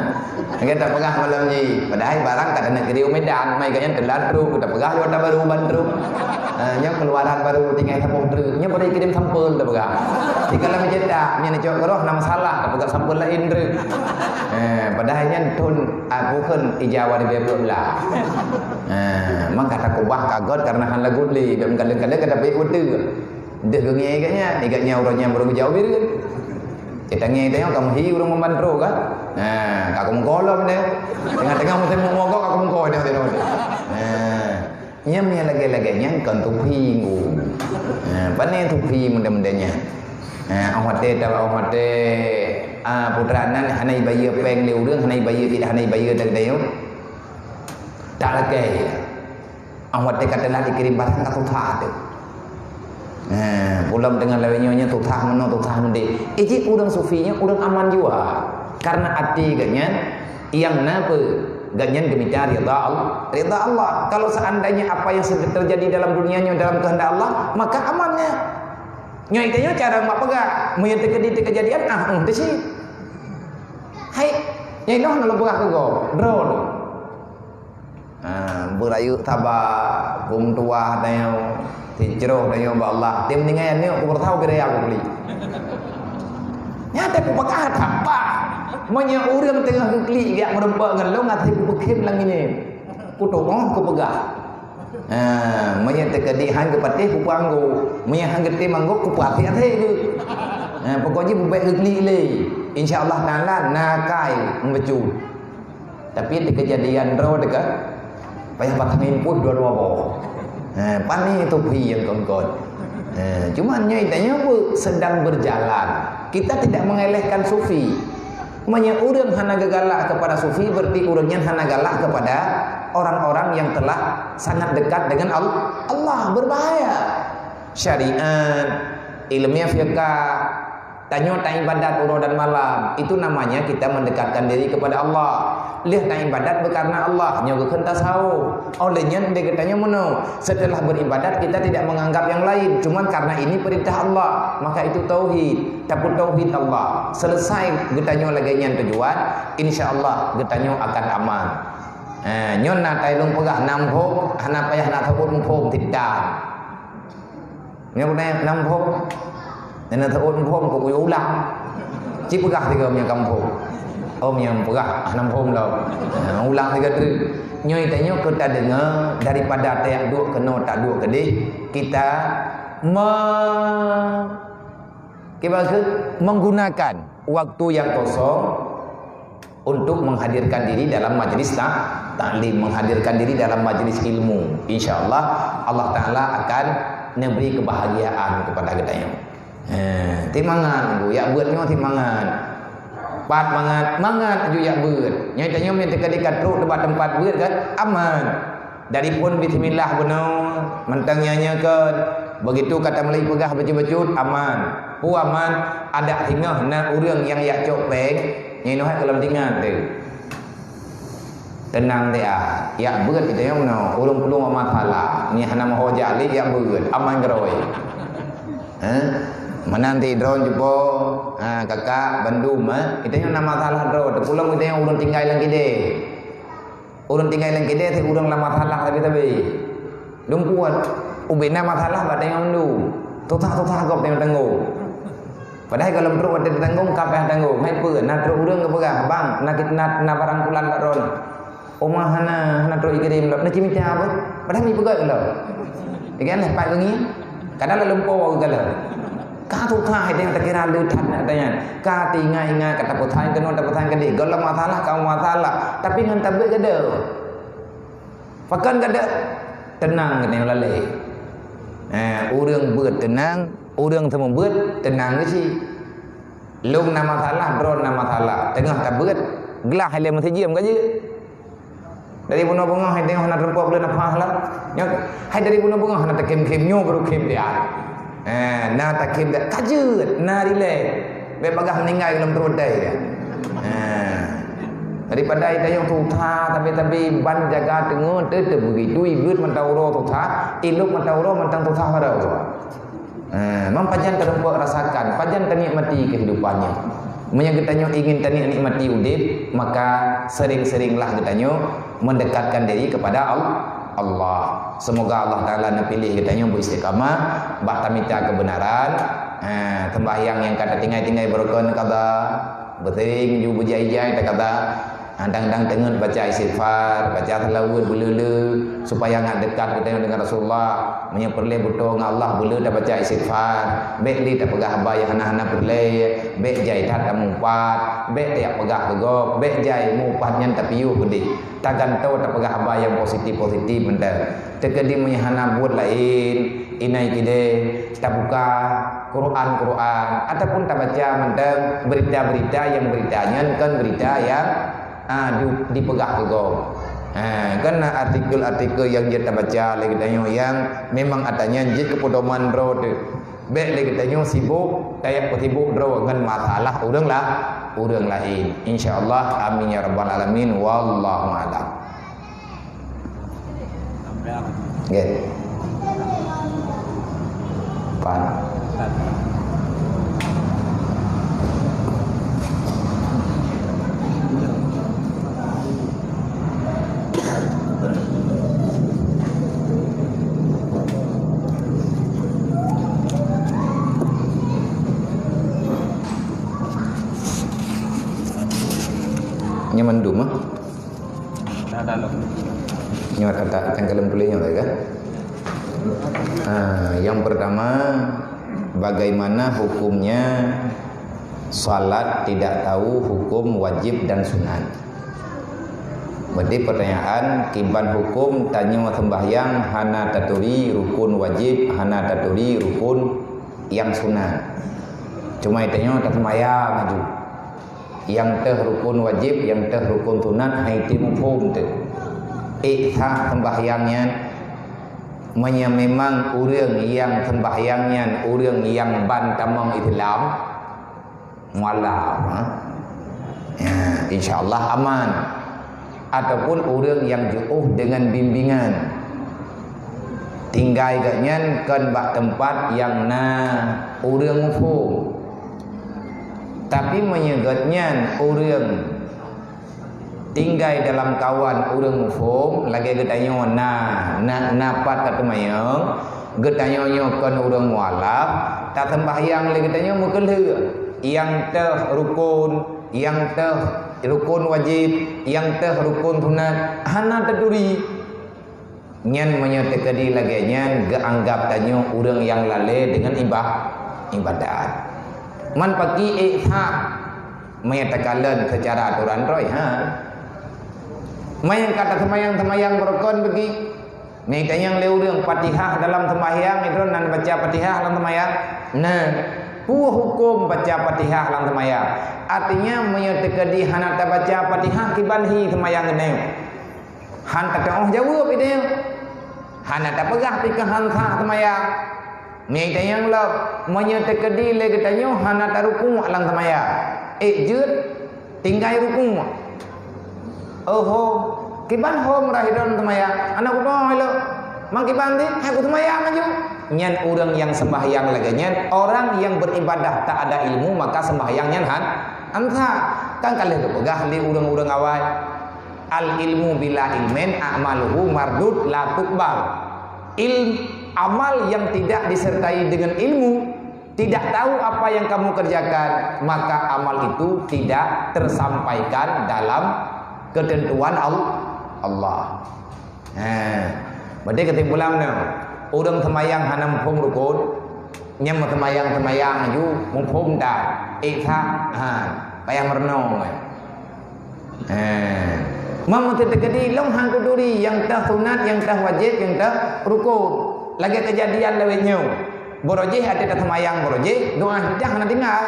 Lagée tapeugah malam nyoe, padahai barang ka taneuk kirim u Medan, mai gobnyan teulat trok, tapeugah lewat baru ban trok. Ha, nyoe keuluaran baru tinggai saboh trok. Nyoe bari kirim sampel tapeugah. Di kalam cetak, nyan cok keudroe na masalah, tapeugah sampel laén trok. Ha, padahai nyan thon Ah, bukon ija wadée beuet lah. Ah, maka takubah ka göt karena hana lagut lé, dan kadang-kadang ka dapet uteue. Deuh geungieng igat nyan, igat nyan ureuëng nyang baru geujak ubit. Kita ngieng tanyong kamu hi ureuëng membantu kan? Nah, ka aku mengkolom deh. Tengah-tengah musim mogok aku mengkolom deh. Nah, nyam nyang lagée-lagée nyan kon tupi ngku. Nah, pane tupi muda-muda nyan. Nah, oh mate, tawa oh mate. Ah, putra nan hana ibayeue péng lé ureuëng, hana ibayeue tidak, hana ibayeue dari dayong. Tak lakée. Awak teuka teulah dikirim barang ka susah tu. Nah, pulang dengan lawan nyonya susah meunoe, susah meudeh. Iji ureuëng sufi nyoe ureuëng aman jua. Karena hati gobnyan nyang na peue? Gobnyan geumita ridha Allah. Ridha Allah. Kalau seandainya apa yang sudah terjadi dalam dunia nyoe dalam kehendak Allah, maka amannya. Nyoe itu nyoe cara mak peugah. Meunyoe teukeudi kejadian, ah, eh, teusi. Hai, nyoe noh na lôn peugah keu gob. Droe. Ha, beurayeuk saba, peumeutuwah tanyoe, sicroh tanyoe bak Allah. Tem tinggai aneuk, kupeurasau keu raya kuklik. Nyata kupeugah saba. Meunyoe ureuëng teungoh geuklik jak meurumpok ngon lôn, até kupeukhem lam nginé. Kutoh kupeugah. Ha, meunyoe teukeudi han geupatéh, kupeue anggô. Meunyoe han geutem anggô, kupeue até-até geuh. Ha, pokok jih bubek geuklik lé. Insya Allah Taala na kai meubeujeuet. Tapi di kejadian droe teuka, Payah batang impun dua-dua boh. Ha, pané topi nyang kon-kon. Ha, cuman nyoe tanyoe pun sedang berjalan. Kita tidak mengelehkan sufi. Meunyoe ureuëng hana geugalak kepada sufi, berarti ureuëng nyan hana galak kepada orang-orang yang telah sangat dekat dengan Al-, Allah. Berbahaya. Syariat, ilmu fiqah, tanyoe taibadat uroe dan malam, itu namanya kita mendekatkan diri kepada Allah. Lheueh taibadat beukareuna Allah, nyoe geukheun tasawuf. Oleh nyan, di geutanyoe meunoe, setelah beribadat, kita tidak menganggap yang lain. Cuman karena ini perintah Allah, maka itu tauhid. Tapi tauhid Allah. Selesai geutanyoe lagée nyan tujuan, insya Allah geutanyoe akan aman. Eh, nyoe na tai lôn peugah nam phom, hana payah na sabut muphom, tidak. Nyoe keuneuk nam phom. Nyoe na teuôt phom keu kuyue ulang. Ci peugah sigoe meunyoe ka muphom. Oh, meunyoe peugah, ah, nam phom lom. Nah, ulang sigoe treuk. Nyoe tanyoe keu tadeungoe daripada tajak duek keunoe, taduek keudeh, kita me-, kiban kheun, menggunakan waktu yang kosong untuk menghadirkan diri dalam majlis ta-, taklim, menghadirkan diri dalam majlis ilmu. Insya Allah, Allah Ta'ala akan memberi kebahagiaan kepada geutanyoe. Eh, timangat, Bu, yak beuet nyoe timangat. Pat mangat, mangat aju yak beuet. Nyoe tanyoe meunteuka di katrok teumpat-teumpat beuet kan, aman. Dari phon bismillah bunoe, mantong nyan-nyan kon. Begitu ka tameulai peugah bacut-bacut, aman. Peue aman, adak singoh na ureuëng nyang yak cok péng, nyan nyoe hai keu lom tingat teuh. Teunang teuh, ah. Yak beuet kita nyang bunoe, ureuëng peulueng masalah. Nyan hana meuho jak lé yak beuet, aman keurôi. Heh? Meunan ti droe cupo, ha, kakak, bandum, eh. Kita nyang na masalah droe, teupeulom kita nyang ureuëng tinggai lam kidée. Ureuëng tinggai lam kidée, ureuëng lam masalah sabe-sabe. Lôn kuat. Ubena masalah bak tanyoe mandum. Susah-susah gob tanyoe tanggong. Padahai gohlom trok watée tanggong, ka payah tanggong. Hai peue, na trok ureuëng geupeugah, "Bang, na, na, na barang pulan bak droeneuh." Oma hana, hana trok jikirém lom. Na cimita apa? Padahai mi peugah lom. Ikan lepat geuh ngieng. Kadang lalu po geugalah. Ka susah hai tanyoe takira le that na tanyan. Ka teuingat-ingat ka tapeusan keunoe tapeusan keudeh. Gohlom masalah ka masalah. Tapi ngon tabeuet geudoe. Pakon geudoe? Teunang keunoe lalée. Eh, ureuëng beuet teunang, ureuëng seumeubeuet teunang geuh cit. Lôn na masalah, droe na masalah. Teungoh tabeuet, glah ilée meuseujeuem ka jeuet. Dari bunoe beungoh hai teungoh na teumpok buleuen nafah lah. Nyoe hai dari bunoe beungoh na takém-kém nyoe baru kém dia. Eh, na takém dia. Ka jeuet, na rilek. Bék bagah meuninggai lom peurutai dia. Eh. Daripada ita nyang susah tapi-tapi ban jaga teungoh, teuteup begitu, ibeuet mantong uroe susah, ilok mantong uroe mantong susah baroe. Ha, memang pajan teurumpok rasakan, pajan tanikmati kehidupan nyoe. Meunyoe geutanyoe ingin tanikmati udeb, maka sering-seringlah geutanyoe mendekatkan diri kepada Al-, Allah. Semoga Allah Taala neupiléh geutanyoe beristiqamah, bak tamita kebenaran. Ha, sembahyang nyang ka tatinggai-tinggai beurukon kada, beusering ju beujai-jai takada. Ha, dang-dang teungeut baca istighfar, baca seulaweuet beuleu-leu, supaya ngat dekat geutanyoe dengan Rasulullah. Meunyoe peureulée beutôi ngon Allah, beuleu tabaca istighfar. Bék lé tapeugah haba nyang hana-hana peureulée, bék jai that tamupat, bék tajak peugah keu gob, bék jai mupat nyan tapiôh keudeh. Tagantoe tapeugah haba nyang positif-positif mantong. Teukeudi meunyoe hana buet laén, inai kidée, tabuka Quran-Quran, ataupun tabaca mantong berita-berita nyang berita nyan kon berita nyang, ah, di, dipeugah keu gob. Ha, kan na artikel-artikel nyang jeuet tabaca lé geutanyoe nyang memang ata nyan jeuet keu peudoman droe teuh. Bék lé geutanyoe sibok, tajak peusibok droe ngon masalah ureuëng la-, ureuëng laén. Insya Allah, amin ya rabbal alamin. Wallahu a'lam. Nggih. Pan. Nyoe mandum, ah. Nyoe kata tangkalan pulih nyoe kan? Ah, yang pertama, bagaimana hukumnya salat tidak tahu hukum wajib dan sunat? Berarti pertanyaan, kiban huköm tanyoe sembahyang hana taturi rukun wajib, hana taturi rukun nyang sunat. Cuma tanyoe tasembahyang laju. Nyang teuh rukun wajib, nyang teuh rukun sunat, hai teuh muphom teuh. Ék sah sembahyang nyan, meunyoe memang ureuëng nyang sembahyang nyan ureuëng nyang ban tamong Islam, mualaf, ha? Ya, insya Allah aman. Ataupun ureuëng nyang jiôh deungon bimbingan. Tinggai geuhnyan kon bak teumpat nyang na ureuëng muphom. Tapi meunyoe geuhnyan ureuëng tinggai dalam kawan ureuëng muphom, lagée geutanyoe na, na, na pat tateumanyong, geutanyoe nyoe kon ureuëng mualaf, taseumbahyang lé geutanyoe meukeulheueh, nyang teuh rukun, nyang teuh rukun wajib, nyang teuh rukun sunat, hana taturi. Nyan meunyoe teukeudi lagée nyan geuanggab tanyoe ureuëng nyang lalée deungon ibah-, ibadat. Man paki ék sah meunyoe takalon seucara atoran droe, ha. Meunyoe ka taseumayang-seumayang beurukon beugi, meunyoe tanyong lé ureuëng Fatihah dalam seumayang, droe na baca Fatihah lam seumayang? Na. Peue huköm baca Fatihah lam seumayang? Artinya meunyoe teukeudi hana tabaca Fatihah, kiban hi seumayang geutanyoe? Han tateuôh jaweueb ideh. Hana tapeugah pih keu han sah seumayang. Meunyoe tanyong lom, meunyoe teukeudi lé geutanyoe hana tarukuk lam seumayang, ék jeuet tinggai rukuk. Oho, kiban ho meurah idon seumayang, hana kudoh ilok. Mang kiban di, hai kuseumayang laju. Nyan ureuëng nyang seumbahyang lagée nyan, orang yang beribadah tak ada ilmu, maka seumbahyang nyan han, han sah. Kan ka lheueh geupeugah lé ureuëng-ureuëng awai. Al-ilmu bila ilmin a'maluhu mardud la tuqbal. Il-, amal yang tidak disertai dengan ilmu, tidak tahu apa yang kamu kerjakan, maka amal itu tidak tersampaikan dalam ketentuan Al-, Allah. Ha. Berarti kesimpulan mana? Ureuëng seumayang hana muphom rukun, nyang meuseumayang-seumayang laju muphom that. Ék sah, ha, payah meurunoe. Ha. Meunyoe teukeudi lom han kuturi nyang teuh sunat, nyang teuh wajéb, nyang teuh rukun. Lagée keujadian lawét nyoe. Beurojéh até taseumayang beurojéh, doa iftitah hana tinggai.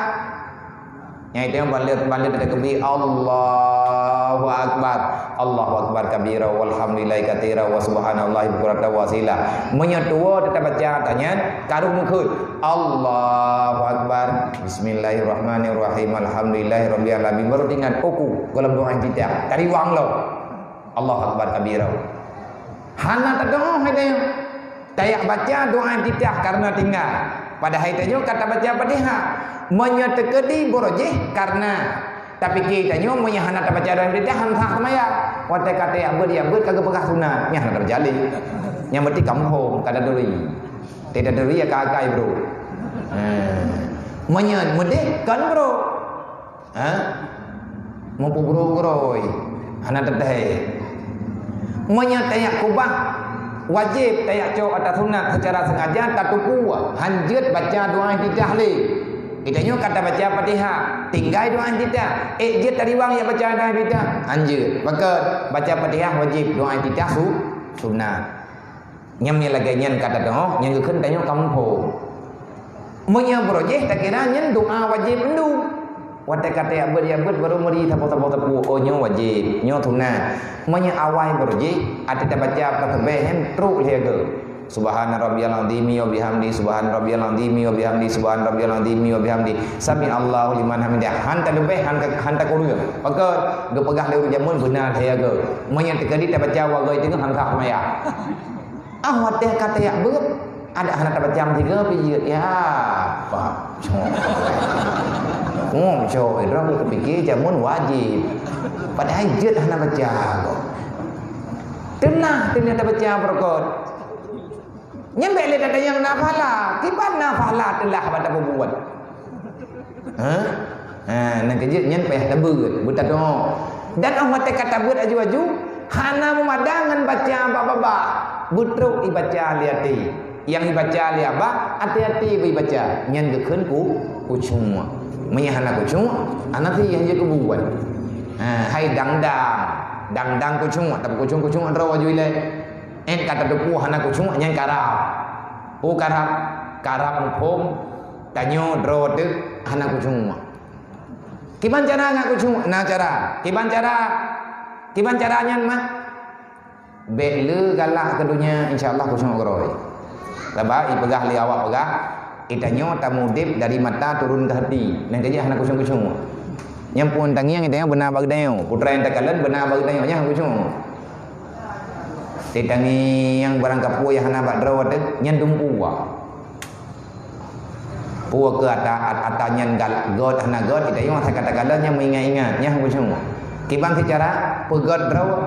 Nyang itu nyang bandum-bandum teukeubri, Allahu Akbar. Allahu Akbar kabira, walhamdulillahi katsira, wa subhanallahi bukratan wa asila. Meunyoe tuwoe teuka baca tanyan, karu meukeue. Allahu Akbar. Bismillahirrahmanirrahim. Alhamdulillahirabbil alamin. Baru teuingat, oh ku, gohlom doa iftitah. Tariwang lom. Allahu Akbar kabira. Hana tadoa hai tanyoe. Tayak baca doa iftitah karena tinggai. Padahai tanyoe ka tabaca Fatihah. Meunyoe teukeudi beurojéh karena tapike tanyoe meunyoe hana tabaca doa iftitah, han sah seumayang. Watée ka tayak beuet, ya beuet ka geupeugah sunat. Nyan hana terjadi. Nyang berarti kamoe hom, ka taturi. Teutaturi ya ka akai, bro. Ha. Meunyoe meudeh, kon, bro. Ha? Meupubro-broi. Hana teuthée. Meunyoe tayak kubah, wajéb tayak cok atau sunat secara sengaja, tatupeue, han jeuet baca doa iftitah lé. Geutanyoe ka tabaca Fatihah, tinggai doa iftitah. Ék jeuet tariwang ya baca doa iftitah? Han jeuet. Pakon, baca Fatihah wajéb, doa iftitah su-, sunat. Nyang meunyoe lagée nyan ka tadoa, nyang geukheun tanyoe ka muphom. Meunyoe beurojéh takira nyan doa wajéb mandum. Watée ka tayak beuet, ya beuet, baru meuri saboh-saboh teupeu, oh, nyoe wajéb, nyoe sunat. Meunyoe awai beurojéh, até tabaca tasbih nyan trok lhée goe. Subhana rabbiyal azimi wa bihamdi, subhana rabbiyal azimi wa bihamdi, subhana rabbiyal azimi wa bihamdi. Sami'allahu liman hamidah. Han taleubeh, han ta-, han takureueng. Pakon, geupeugah lé ureuëng jameun beuna lhée goe. Meunyoe teukeudi tabaca wa goe teungoh han sah seumayang. Ah, watée ka tayak beuet, adak hana tabaca meusigoe pih jeuet. Ya, apa? Oh, cok, droe keupiké jameun wajéb. Padahai jeuet hana baca kok. Teunah, teunah tabaca beurukon. Nyan bék lé tatanyong na pahala. Kiban na pahala teulah bak tapeubuet. Ha? Ha, nyang keujeuet nyan payah tabeuet, beutadoa. Dan óh watée ka tabeuet aju-aju, hana meumadang ngon baca bak babah. Beutrok ibaca lé até. Nyang ibaca lé babah, até-até beu ibaca. Nyan geukheun ku, khusyuk. Meunyoe hana khusyuk, hana sih nyang jeuet keu buet. Ha, hai dang-dang. Dang-dang khusyuk, tapi khusyuk-khusyuk droe aju ilée. Ét ka tateupeue hana khusyuk nyan karab. Peue karab? Karab muphom, tanyoe droe teuk hana khusyuk. Kiban cara ngat khusyuk? Na cara. Kiban cara? Kiban cara nyan mah. Bék le galak keu donya, insya Allah khusyuk keurôi. Sabab ipeugah lé awak peugah, geutanyoe tamudeb dari mata turun ke hati. Nyang keujih hana khusyuk-khusyuk. Nyang phon tangieng geutanyoe beuna bak geutanyoe. Putra nyang takalon beuna bak geutanyoe, nyan khusyuk. Teutangieng barang kapeue nyang hana bak droe teuh, nyan dumpeue. Peue keu ata, at-, ata nyan gal-, göt hana göt, geutanyoe asai ka takalon nyan meuingat-ingat, nyan khusyuk. Kiban cara peugöt droe,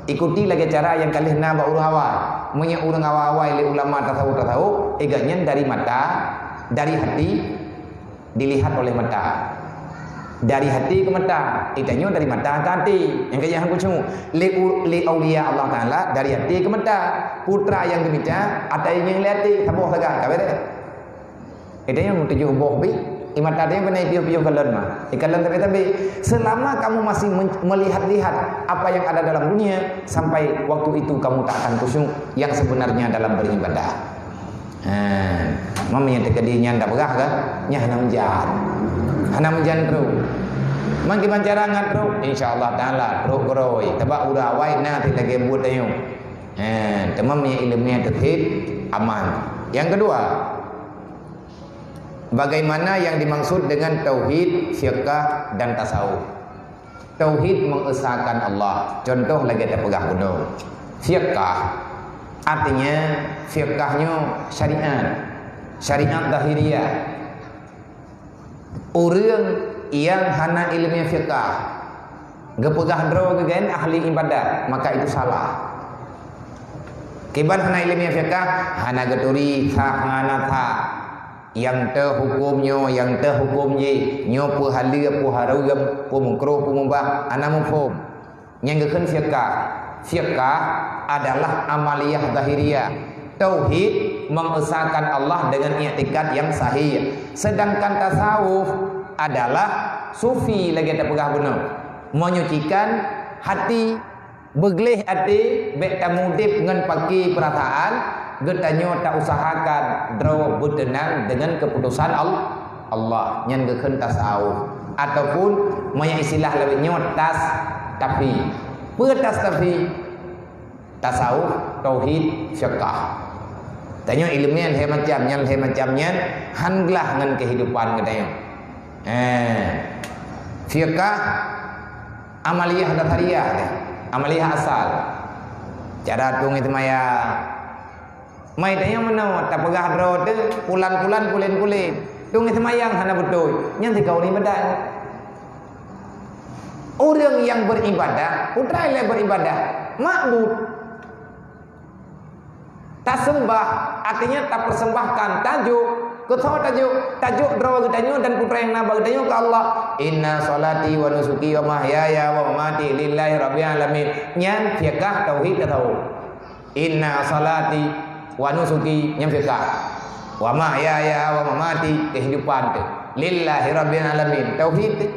ikuti lagée cara nyang ka lheueh na bak ureuëng awai. Meunyoe ureuëng awai-awai lé ulama tasawuf-tasawuf, geutanyoe dari mata, dari hati, dilihat oleh mata. Dari hati ke mata, geutanyoe dari mata ke hati. Nyang keujih hana khusyuk. Lé u-, lé aulia Allah Taala dari hati ke mata. Putra nyang geumita, ata nyang lé hati, saboh sagai, ka beres. Geutanyoe meutujoh boh bit, mata geutanyoe beuna piôh-piôh kalon mah. Ikalon sabe-sabe. Selama kamu masih men-, melihat-lihat apa yang ada dalam dunia, sampai waktu itu kamu tak akan khusyuk yang sebenarnya dalam beribadah. Ha, meunyoe teukeudi nyan tapeugah ka, nyan hana meujan. Hana meujan trok. Meukiban cara ngat trok, insya Allah Taala trok keurôi. Sabab ureuëng awai na lagée buet tanyoe. Ha, teuma meunyoe iéleumé teuthib, aman. Yang kedua, bagaimana yang dimaksud dengan tauhid, fiqah, dan tasawuf? Tauhid mengesahkan Allah. Contoh lagée tapeugah bunoe. Fiqah, artinya fiqah nyoe syariat. Syariat zahiriyah. Ureuëng nyang hana iéleumé fiqah, geupeugah droe geugen ahli ibadat, maka itu salah. Kiban hana iéleumé fiqah, hana geuturi sah hana sah. Nyang teuhuköm nyoe, nyang teuhuköm jih, nyoe peue haleue, peue hareuem, peue meukruh, peue mubah, hana muphom. Nyang geukheun fiqah. Fiqah adalah amaliyah zahiriyah. Tauhid mengesahkan Allah dengan iktikad yang sahih. Sedangkan tasawuf adalah sufi lagée tapeugah bunoe. Menyucikan hati, beugleh até, bék tamudeb ngon paké peurasaan, geutanyoe tausahakan droe beuteunang deungon keuputosan Al-, Allah. Nyan geukheun tasawuf. Ataupun meunyoe istilah lawét nyoe tas tafi. Peue tas tafi? Tasawuf, tauhid, fiqah. Tanyoe iéleumé lhée macam, nyan lhée macam nyan han glah ngon keuhidupan geutanyoe. Eh, fiqah amaliyah dasariyah, amaliyah asal. Cara tueng seumayang. Mai tanyoe meunoe tapeugah droe teuh pulan-pulan pulen-pulen. Tueng seumayang hana beutôi. Nyan teuka ureuëng ibadat. Ureuëng nyang beribadah, putra ilée beribadah, ma'bud. Taseumbah, artinya tapersembahkan, tajok. Keu soe tajok? Tajok droe geutanyoe dan putra nyang na bak geutanyoe keu Allah. Inna salati wa nusuki wa mahyaya wa mamati lillahi rabbil alamin. Nyan fiqah tauhid tasawuf. Inna salati wa nusuki, nyan fiqah. Wa mahyaya wa mamati, kehidupan teuh. Lillahi rabbil alamin, tauhid teuh.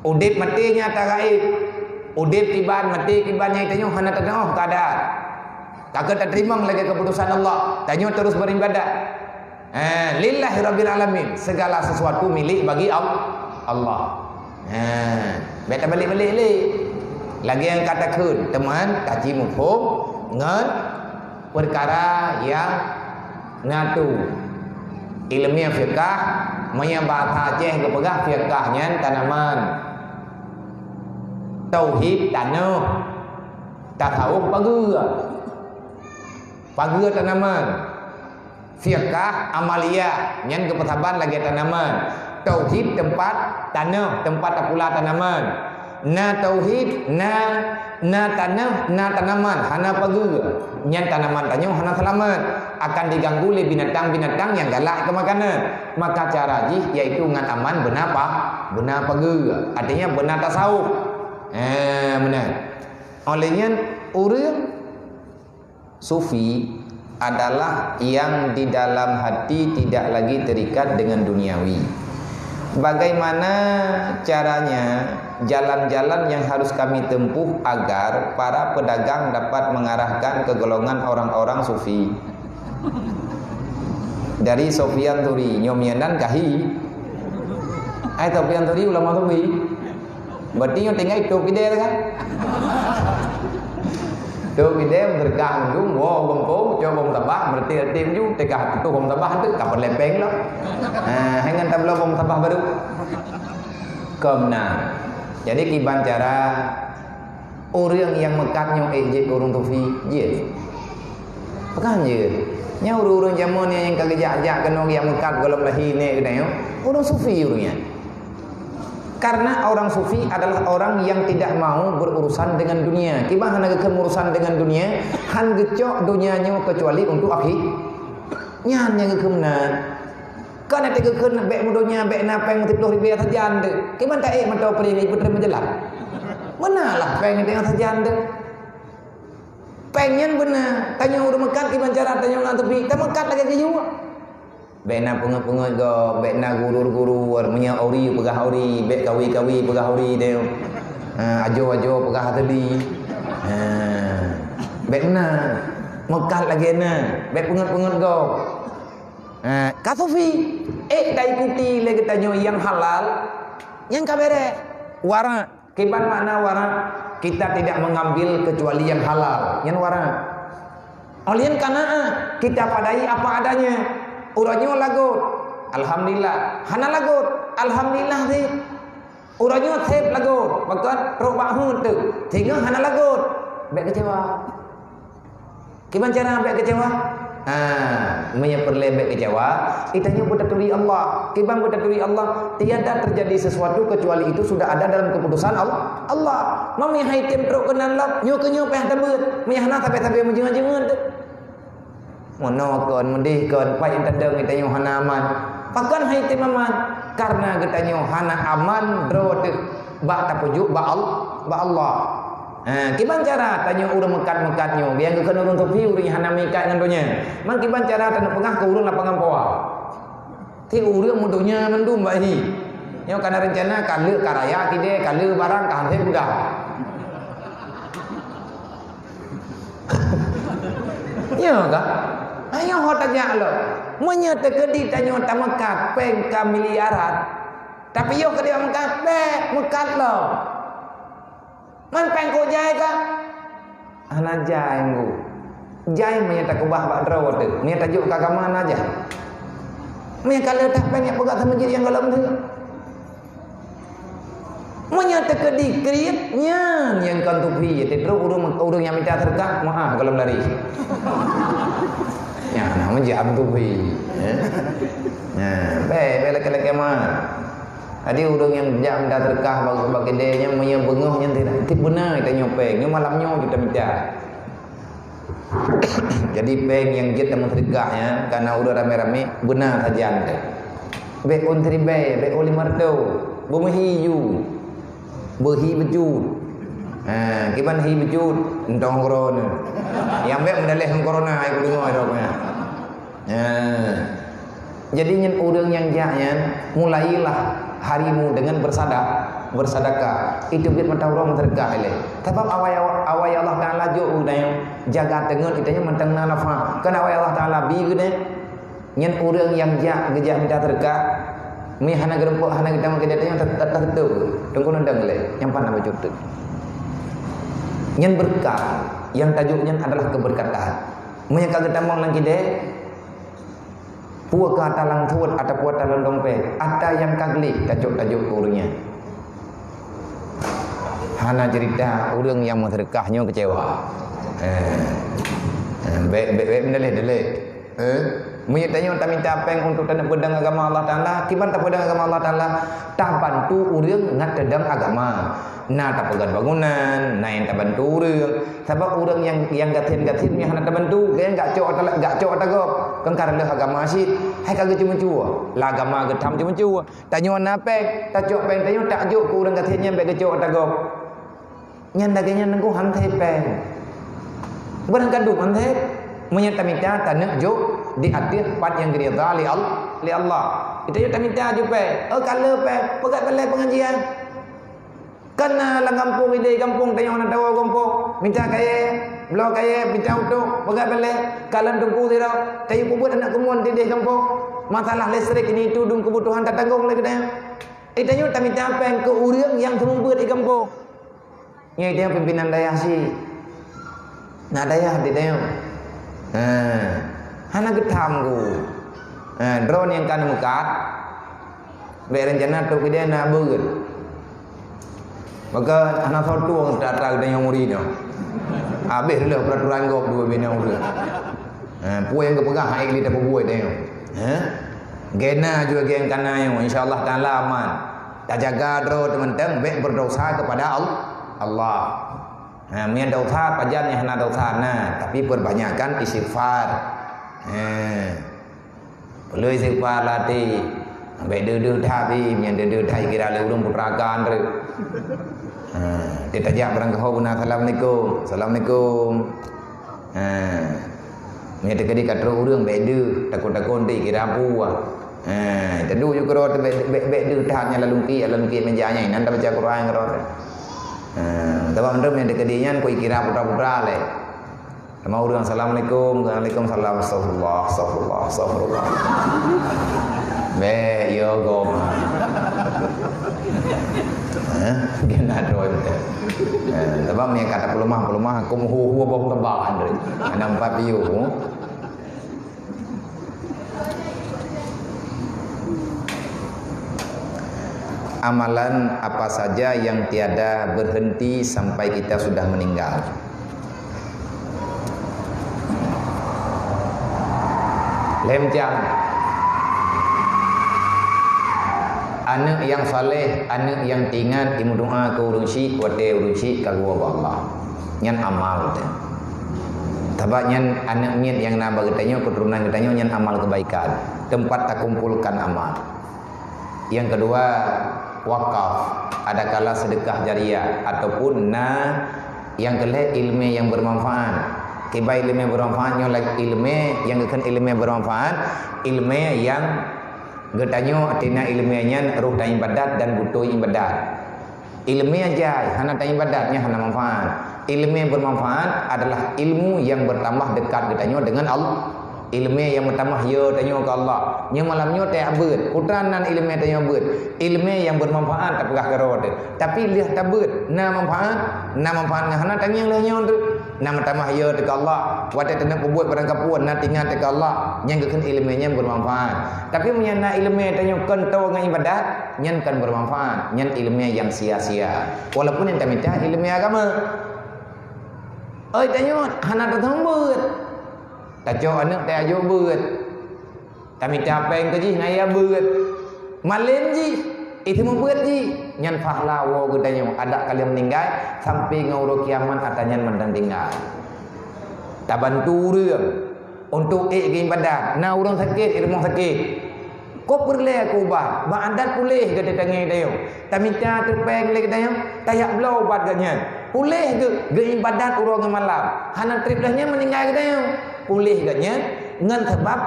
Udeb maté nyata gaib. Udeb kiban, maté kiban nyang tanyoe hana tanoh keadaan. Ka keuh tateurimong lagée keuputosan Allah. Tanyoe terus beribadah. Eh, lillahi rabbil alamin. Segala sesuatu milik bagi Al-, Allah. Eh, bék tabalik-balik lé. Lagée nyang ka takheun, teuma kaji muphom ngon peukara nyang na tu. Iéleumé fiqah, meunyoe bahasa Aceh geupeugah fiqah nyan tanaman. Tauhid tanoh. Tasawuf pageue. Pageue tanaman. Fiqah amaliyah, nyan geupeusaban lagée tanaman. Tauhid teumpat tanoh, teumpat tapula tanaman. Na tauhid, na, na tanoh, na tanaman, hana pageue. Nyan tanaman tanyoe hana seulamat, akan diganggu lé binatang-binatang nyang galak keu makanan. Maka cara jih yaitu ngon aman beuna pa-, beuna pageue. Artinya beuna tasawuf. Eh, meunan. Oleh nyan, ureuëng sufi adalah yang di dalam hati tidak lagi terikat dengan duniawi. Bagaimana caranya Jalan-jalan yang harus kami tempuh agar para pedagang dapat mengarahkan ke golongan orang-orang sufi. Dari Sofyan Thuri, nyoe mianan kahi. Ai Sofyan Thuri ulama sufi. Berarti nyoe tinggai Tok Pidel kan? Tok Pidel berkah undung, wo bengkong, cok bom tabah, berarti, berarti ju, teuka tutup bom tabah tu, ka perlepeng lah. Ha, hangan tabloe bom tabah baru. Kom na. Jadi kiban cara ureuëng nyang meukat nyoe ék jeuet keu ureuëng sufi, jeuet. Pakon jeuet? Nyan ureuëng-ureuëng jameun nyan nyang ka geujak-jak keunoe nyang meukat gohlom lahé nèk geutanyoe, ureuëng sufi ureuëng nyan. Karena orang sufi adalah orang yang tidak mau berurusan dengan dunia. Kiban hana geukheun urusan dengan dunia, han geucok dunia nyoe kecuali untuk akhi-, nyan nyang geukheun meunan. Kon na teukheun bèk meudonya, bèk na péng siplôh ribèe sajan deuh. Kiban taék mantong peureulee peutrön meujeulaih. Beuna lah péng teungoh sajan deuh. Péng nyan beuna, tanyoe ureuëng meukat kiban cara tanyoe ngon teupi, tameukat lagèe geuyue. Bèk na peungeut-peungeut gob, bèk na gurur-gurur, meunyoe ori peugah ori, bèk kawi-kawi peugah ori deh. Ha, ajo-ajo peugah ateueh di. Ha, bèk meunan. Meukat lagèe na, bèk peungeut-peungeut gob. Eh, ka sufi, ék taikuti lé geutanyoe nyang halal, nyang ka bèrèh. Warak, kiban makna warak? Kita tidak mengambil kecuali yang halal, nyan warak. Óh lheueh qanaah, kita padai apa adanya. Uroe nyoe lagot, alhamdulillah. Hana lagot, alhamdulillah sih. Uroe nyoe sép lagot, pakon trok bak hueng teuk. Singoh hana lagot, bèk keucewa. Kiban cara bèk keucewa? Ha, meunyoe peureulèe bèk keucewa, geutanyoe beutaturi Allah. Kiban beutaturi Allah, tiada terjadi sesuatu kecuali itu sudah ada dalam keputusan Al-, Allah. Meunyoe hai tem trok keunan lom, nyoe keu nyoe payah tabeuet. Meunyoe hana sabe-sabe meujeungeut-jeungeut. Meunoe kon, meudeh kon, pat nyang tadong geutanyoe hana aman. Pakon hai tem aman? Karena geutanyoe hana aman droe teuh bak tapeujok bak Al-, bak Allah. Ha, kiban cara tanyoe ureuëng meukat-meukat nyoe, nyang geukheun ureuëng sufi ureuëng nyang hana meuikat ngon donya. Man kiban cara taneuk peugah keu ureuëng lapangan poa. Ti ureuëng meudonya mandum bak hi. Nyoe kana reuncana ka lheueh ka raya kidée, ka lheueh barang ka hanse mudah. Nyoe ka? Ayo ho tajak lom. Meunyoe teukeudi tanyoe tameukat péng ka miliaran, tapi yoh keudeh meukat, bèk meukat lom. Man péng kok jai ka? Hana jai, Ngku. Jai meunyoe takeubah bak droe teuh. Meunyoe tajok keu agama hana jai. Meunyoe ka leutak péng nyang peugah sama jih nyang gohlom teuh. Meunyoe teukeudi kriet, nyan nyang kon tupi. Teutrok ureuëng, ureuëng nyang mita seudeukah, meu'ah gohlom lari. Nyan na meujam tupi. Eh? Nyan, bèk, bèk lakèe-lakèe mat. Jadi ureuëng nyang jak mita seudeukah bak, bak keudè nyan, meunyoe beungoh nyan tidak, tidak beuna tanyoe péng. Nyoe malam nyoe juta mita. Jadi péng nyang jeuet tameuseudekah nyan, kana ureuëng ramé-ramé, beuna sajan teuh. Bèk ôn siribèe, bèk ôn limong reutôh, beumeuhi ju, beuhi beucut. Ha, kiban hi beucut, entong corona. Nyang bèk meudaleh ngon corona, ai kudeungoe rot nyan. Ha. Jadi nyan ureuëng nyang jak nyan, mulailah harimu dengan bersada-, bersedekah. Itu biet mata ureuëng seudeukah ilée. Sabab awai, awai Allah Taala jok u tanyoe, jaga teungeut i tanyoe mantong na nafah. Kan awai Allah Taala bi geude. Nyan ureuëng nyang jak geujak mita seudeukah, mi hana geurumpok, hana geutamong keu tanyoe, tat-, tat-, tateupeue. Teungku nandang lé, nyang pana bacut teuk. Nyan beureukat, nyang tajok nyan adalah keubeureukataan. Meunyoe ka geutamong lam kidée, Peue ka ata lam thot atawa ata lam dompet, ata nyang ka gleh tajok-tajok keu ureuëng nyan. Hana ceurita ureuëng nyang meuseudeukah nyoe keucewa. Eh. Eh, bèk, bèk, bèk meudaleh-daleh. Eh? Meunyoe tanyoe tamita péng untuk taneuk peudong agama Allah Taala, kiban tapeudong agama Allah Taala, tabantu ureuëng ngat teudong agama. Na tapeugöt bangunan, na nyang tabantu ureuëng. Sabab ureuëng nyang, nyang gasien-gasien nyang hana tabantu, gobnyan gak cok ata, gak cok ata gob. Kan ka reuloh agama cit, hai ka geuceumeucue. Lam agama geutam ceumeucue. Tanyoe na péng, tacok péng tanyoe tajok keu ureuëng gasien nyan bèk geucok ata gob. Nyan lagèe nyan teungku han thèe péng. Barang ka duek han thèe. Meunyoe tamita taneuk jok di ateueh pat nyang geuridha lé Al-, lé Allah. Tanyoe tamita jok péng. Oh, ka le péng, peugöt balè pengajian. Kan na lam gampông, idéh gampông, tanyoe na tawoe gampông, mita kayèe, bloe kayèe, mita utok, peugah balèe, kalon teungku sidroe, tanyoe peubuet aneuk keumuen idéh gampông. Masalah listrik ini itu dum keubutuhan tatanggong lé geutanyoe. Eh, tanyoe tamita péng keu ureueng nyang seumeubeuet di gampông. Nyoe tanyoe pimpinan dayah syiek. Na dayah di tanyoe. Ha. Hana geutham ku. Ha, droeneuh nyang ka neumeukat. Bèk rencana trok keudéh na beuet. Maka hana soe tueng atra-atra geutanyoe murit nyoe. Habéh lé peuraturan gob dua bina ureueng. Ha, peue nyang geupeugah hana lé tapeubuet tanyoe. Ha? Gena juga geng kana nyoe, insya Allah taala aman. Tajaga droe teuh mantong, bèk berdosa kepada Al-, Allah. Ha, meunyo dosa, pajan nyang hana dosa na, tapi perbanyakkan istighfar. Ha. Perlu istighfar latih. Bèk deuh-deuh that pih, meunyo deuh-deuh that kira lé ureueng putrakan tu. Ha, teutajak barangkaho beuna assalamualaikum. Assalamualaikum. Ha. Meunyo teukeudi ka trok ureueng bèk deuh, takot-takot dikira peue. Ha, teuduek ju keudroe teuh bèk, bèk, bèk deuh that nyan lam lungkiek, lam lungkiek meja nyan, inan tabaca Quran keudroe teuh. Ha, sabab mandum nyang teukeudi nyan kira putra-putra lé. Sama ureueng, "Assalamualaikum." "Waalaikumsalam." "Astagfirullah, astagfirullah, astagfirullah." Bèk, yo gom. Ha? Kena droe. Ha, sabab meunyo ka tapeuleumah-peuleumah, keu meuhu-hu boh teubak, Andre. Hana empat piôh. Amalan apa saja yang tiada berhenti sampai kita sudah meninggal? Lhèe macam. Aneuk nyang saleh, aneuk nyang teuingat, imeudoa keu ureueng syiek, watèe ureueng syiek ka geuwoe bak Allah. Nyan amal teuh. Sabab nyan aneuk miet nyang na bak geutanyoe, keuturonan geutanyoe, nyan amal keubaikan. Teumpat takumpolkan amal. Nyang keudua, wakaf, adakala seudeukah jariah, ataupun na nyang keu lhèe ileumèe nyang beumanfaat. Kiban ileumèe beumanfaat nyoe lagèe ileumèe nyang geukheun ileumèe beumanfaat, ileumèe nyang geutanyoe tina ileumèe nyan roh dan ibadat dan beutôi ibadat. Ileumèe jai, hana taibadat, nyan hana manfaat. Ileumèe beumanfaat adalah ilmu nyang beutamah deukat geutanyoe deungon Allah. Ileumèe nyang meutamah yo tanyoe keu Allah. Nyoe malam nyoe tajak beuet. Peue nan ileumèe tanyoe beuet? Ileumèe nyang beumanfaat tapeugah keudroe teuh. Tapi lheueh tabeuet, na manfaat, na manfaat ngon hana tangieng lheueh nyoe teuh. Na meutamah yo teuh keu Allah. Watèe taneuk peubuet barang kapeue, na teuingat teuh keu Allah. Nyan geukheun ileumèe nyan beumanfaat. Tapi meunyo na ileumèe tanyoe kon toe ngon ibadat, nyan kon beumanfaat, nyan ileumèe nyang sia-sia. Walaupun nyang tamita ileumèe agama. Oi, tanyoe hana tateumeubeuet. Tacok aneuk tajak beuet. Tamita péng keu jih ngon ya beuet. Malém jih, iteumeubeuet jih, nyan pahala woe geutanyoe adak ka lheueh meuninggai sampai ngon uroe kiamat atra nyan mantong tinggai. Tabantu ureueng. Untuk ék geuibadat, na ureueng sakét, i rumoh sakét. Kok peureulèe keu ubat, bak adat puléh geutanyoe. Tamita teupéng lé geutanyoe, tajak bloe ubat geuh nyan. Puléh geu-, geuibadat uroe ngon malam. Hana trép lheueh nyan meuninggai geutanyoe. Puléh geuh nyan ngon sabab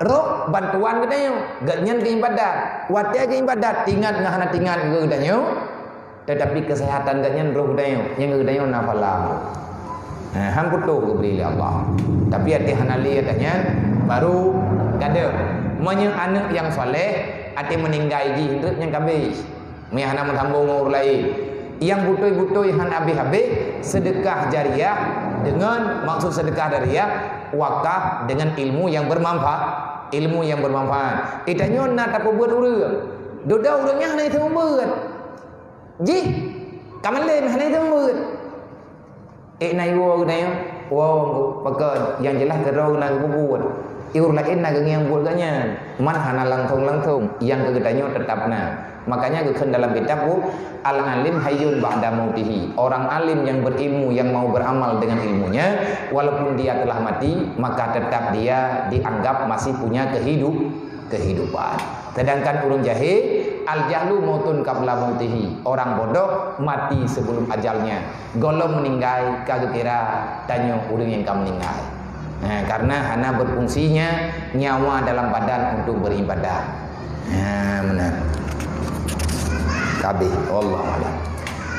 roh bantuan geutanyoe. Geuh nyan geuibadat. Watèe geuibadat, teuingat ngon hana teuingat geutanyoe. Tetapi kesehatan geuh nyan roh geutanyoe, nyang geutanyoe na pahala. Ha, han putôh geubri lé Allah. Tapi até hana lé geutanyoe, baru gadeuh. Meunyoe aneuk nyang saleh, até meuninggai jih, nyan ka habéh. Meunyoe hana meusambong ngon ureueng laén. Nyang beutôi-beutôi han habéh-habéh, sedekah jariah deungon maksud sedekah jariah, wakaf deungon ilmu nyang bermanfaat. Ilmu nyang bermanfaat. Geutanyoe na tapeubuet ureueng. Dudoe ureueng nyan hana jiteumeubeuet. Jih, ka malém hana jiteumeubeuet. Ék na iwoe geutanyoe, woe pakon nyang jeulaih keudroe na geupeubuet. Ureueng laén na geungieng buet geuh nyan, man hana langsong-langsong, nyang keu geutanyoe teutap na. Makanya geukheun dalam kitab bu, "Al-alim hayyun ba'da mautihi." Orang alim yang berilmu, yang mau beramal dengan ilmunya, walaupun dia telah mati, maka tetap dia dianggap masih punya kehidup-, kehidupan. Sedangkan ureueng jahé, "Al-jahlu mautun qabla mautihi." Orang bodoh mati sebelum ajalnya. Gohlom meuninggai ka geukira tanyoe ureueng nyang ka meuninggai. Ha, karena hana berfungsinya nyawa dalam badan untuk beribadah. Ha, meunan. Ka habéh. Wallahu a'lam.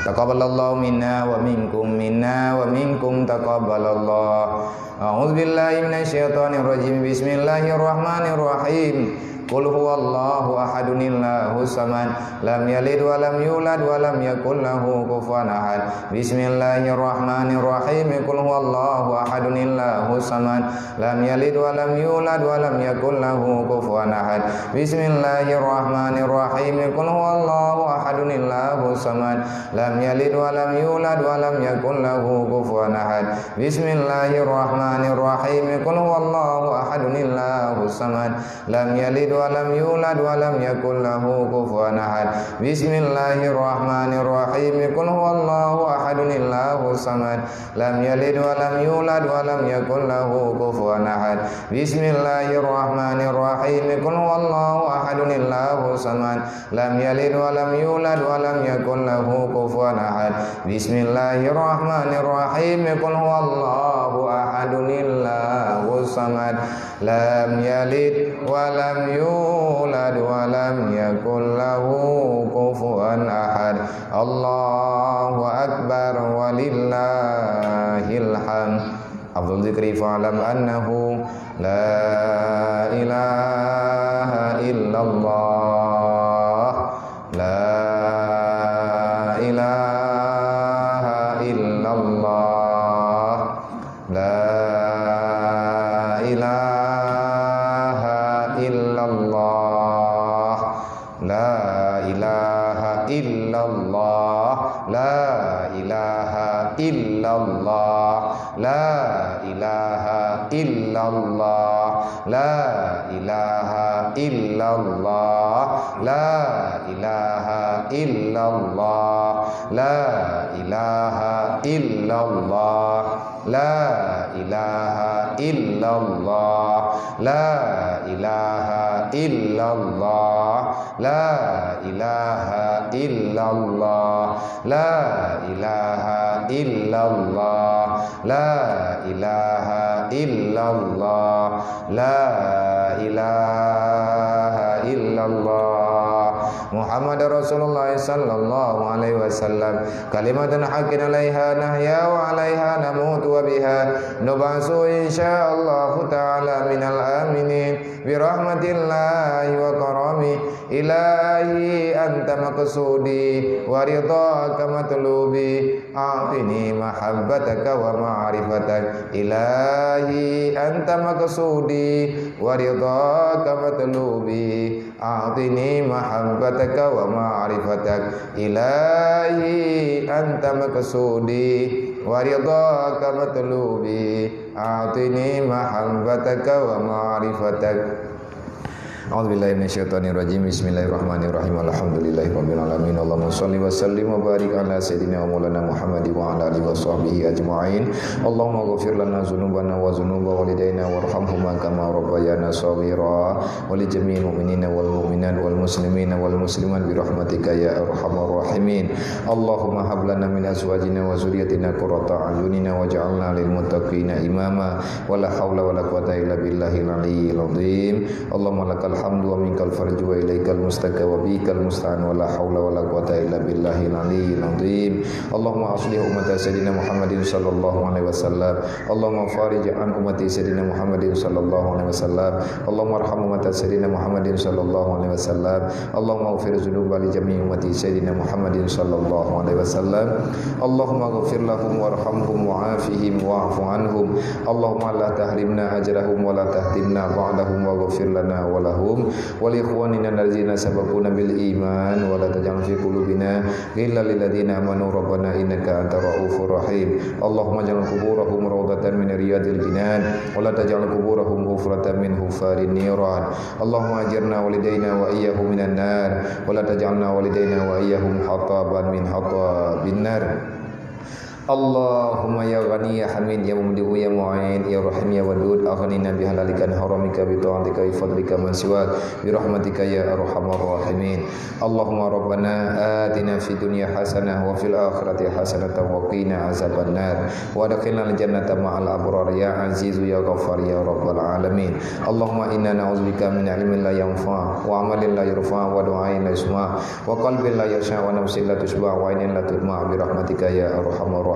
Taqabbalallahu minna wa minkum, minna wa minkum taqabbalallah. A'udzubillahi minasyaitonirrajim. Bismillahirrahmanirrahim. Qul huwallahu ahadunillahus samad. Lam yalid wa lam yulad wa lam yakul lahu kufuwan ahad. Bismillahirrahmanirrahim. Qul huwallahu ahadunillahus samad. Lam yalid wa lam yulad wa lam yakul lahu kufuwan ahad. Bismillahirrahmanirrahim. Qul huwallahu ahadunillahus samad. Lam yalid wa lam yulad wa lam yakul lahu kufuwan ahad. Bismillahirrahmanirrahim. Qul huwallahu ahadunillahus samad. Lam yalid wa lam yulad wa lam yakul lahu kufuwan ahad. Bismillahirrahmanirrahim. Qul huwallahu ahadunillahus samad. Lam yalid wa lam yulad wa lam yakul lahu kufuwan ahad. Bismillahirrahmanirrahim. Qul huwallahu ahadunillahus samad. Lam yalid wa lam yulad wa lam yakul lahu kufuwan ahad. Bismillahirrahmanirrahim. Qul huwallahu ahadunillahus samad. Lam yalid wa lam yulad wa lam yakul lahu kufuwan ahad. Allahu akbar walillahil hamd. Afdhal dzikri fa'lam annahu la ilaha illallah. La ilaha illallah. La ilaha illallah. La ilaha illallah. La ilaha illallah. La ilaha illallah. La ilaha illallah. La ilaha illallah. La ilaha illallah. La ilaha illallah. La ilaha illallah. La ilaha illallah. La ilaha illallah. La ilaha illallah. La ilaha illallah. Muhammadar Rasulullah sallallahu alaihi wasallam. Kalimatan haqqin alaiha nahya wa alaiha namutu wa biha nub'atsu insyaallahu ta'ala minal aminin. Birahmatillahi wa karami. Ilahi anta maqsudi wa ridhaka matlubi. A'tini mahabbataka wa ma'rifatak. Ilahi anta maqsudi wa ridhaka matlubi. A'tini mahabbataka wa ma'rifatak. Ilahi anta maqsudi wa ridhaka matlubi. A'tini mahabbataka wa ma'rifatak. A'udzu billahi minasyaitonir rajim. Bismillahirrahmanirrahim. Alhamdulillahi rabbil alamin. Allahumma shalli wa sallim wa barik ala sayyidina wa maulana Muhammad wa ala alihi wa sahbihi ajma'in. Allahumma ghfir lana dzunubana wa dzunuba walidaina warhamhuma kama rabbayana shaghira. Wa li jami'il mu'minina wal mu'minat wal muslimina wal muslimat bi rahmatika ya arhamar rahimin. Allahumma hab lana min azwajina wa dzurriyyatina qurrata a'yunina waj'alna lil muttaqina imama. Wa la haula wa la quwwata illa billahil aliyyil azim. Allahumma lakal hamdu wa minkal farju wa ilaikal mustaka wa bikal musta'an wa la haula wa la quwwata illa billahil aliyyil azim. Allahumma aslih ummata sayyidina Muhammadin sallallahu alaihi wasallam. Allahumma farij an ummati sayyidina Muhammadin sallallahu alaihi wasallam. Allahumma arham ummata sayyidina Muhammadin sallallahu alaihi wasallam. Allahumma ighfir dzunuba li jami'i ummati sayyidina Muhammadin sallallahu alaihi wasallam. Allahumma ighfir lahum warhamhum wa'afihim wa'fu anhum. Allahumma la tahrimna ajrahum wa la tahtimna ba'dahum waghfir lana wa lahum wa li ikhwanina alladzina sabaquna bil iman wa la taj'al fi qulubina ghillan lil ladzina amanu rabbana innaka antar raufur rahim. Allahumma ij'al quburahum raudatan min riyadil jinan wa la taj'al quburahum hufratan min hufarin niran. Allahumma ajirna walidaina wa iyyahum minan nar wa la taj'alna walidaina wa iyyahum hataban min hatabin nar. اللهم يا غني يا حميد يا مبدئ يا معيد يا رحيم يا ودود، أغننا بحلالك عن حرامك بطاعتك بفضلك من سواك برحمتك يا أرحم الراحمين. اللهم ربنا آتنا في الدنيا حسنة وفي الآخرة حسنة وقنا عذاب النار، وأدخلنا الجنة مع الأبرار يا عزيز يا غفار يا رب العالمين. اللهم إنا نعوذ بك من علم لا ينفع وعمل لا يرفع ودعاء لا يسمع وقلب لا يخشع ونفس لا تشبع وعين لا تدمع برحمتك يا أرحم الراحمين.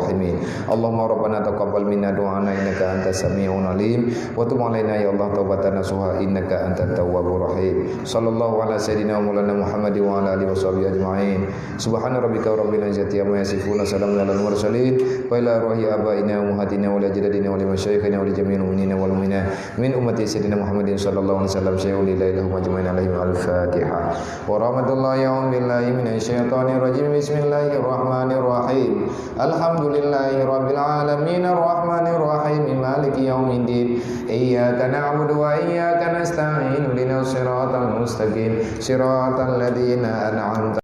اللهم ربنا تقبل منا دعاءنا إنك أنت السميع العليم وتب علينا يا الله توبة نصوحا إنك أنت التواب الرحيم. صلى الله على سيدنا ومولانا محمد وعلى آله وصحبه أجمعين. سبحان ربك رب العزة عما يصفون، سلام على المرسلين، وإلى روح آبائنا وأمهاتنا ولأجدادنا ولمشايخنا ولجميع المؤمنين والمؤمنات من أمة سيدنا محمد صلى الله عليه وسلم شيء لله لهم أجمعين عليهم الفاتحة. ورحمة الله، أعوذ بالله من الشيطان الرجيم. بسم الله الرحمن الرحيم. الحمد لله رب العالمين، الرحمن الرحيم، مالك يوم الدين. إياك نعبد وإياك نستعين، اهدنا الصراط المستقيم، صراط الذين أنعمت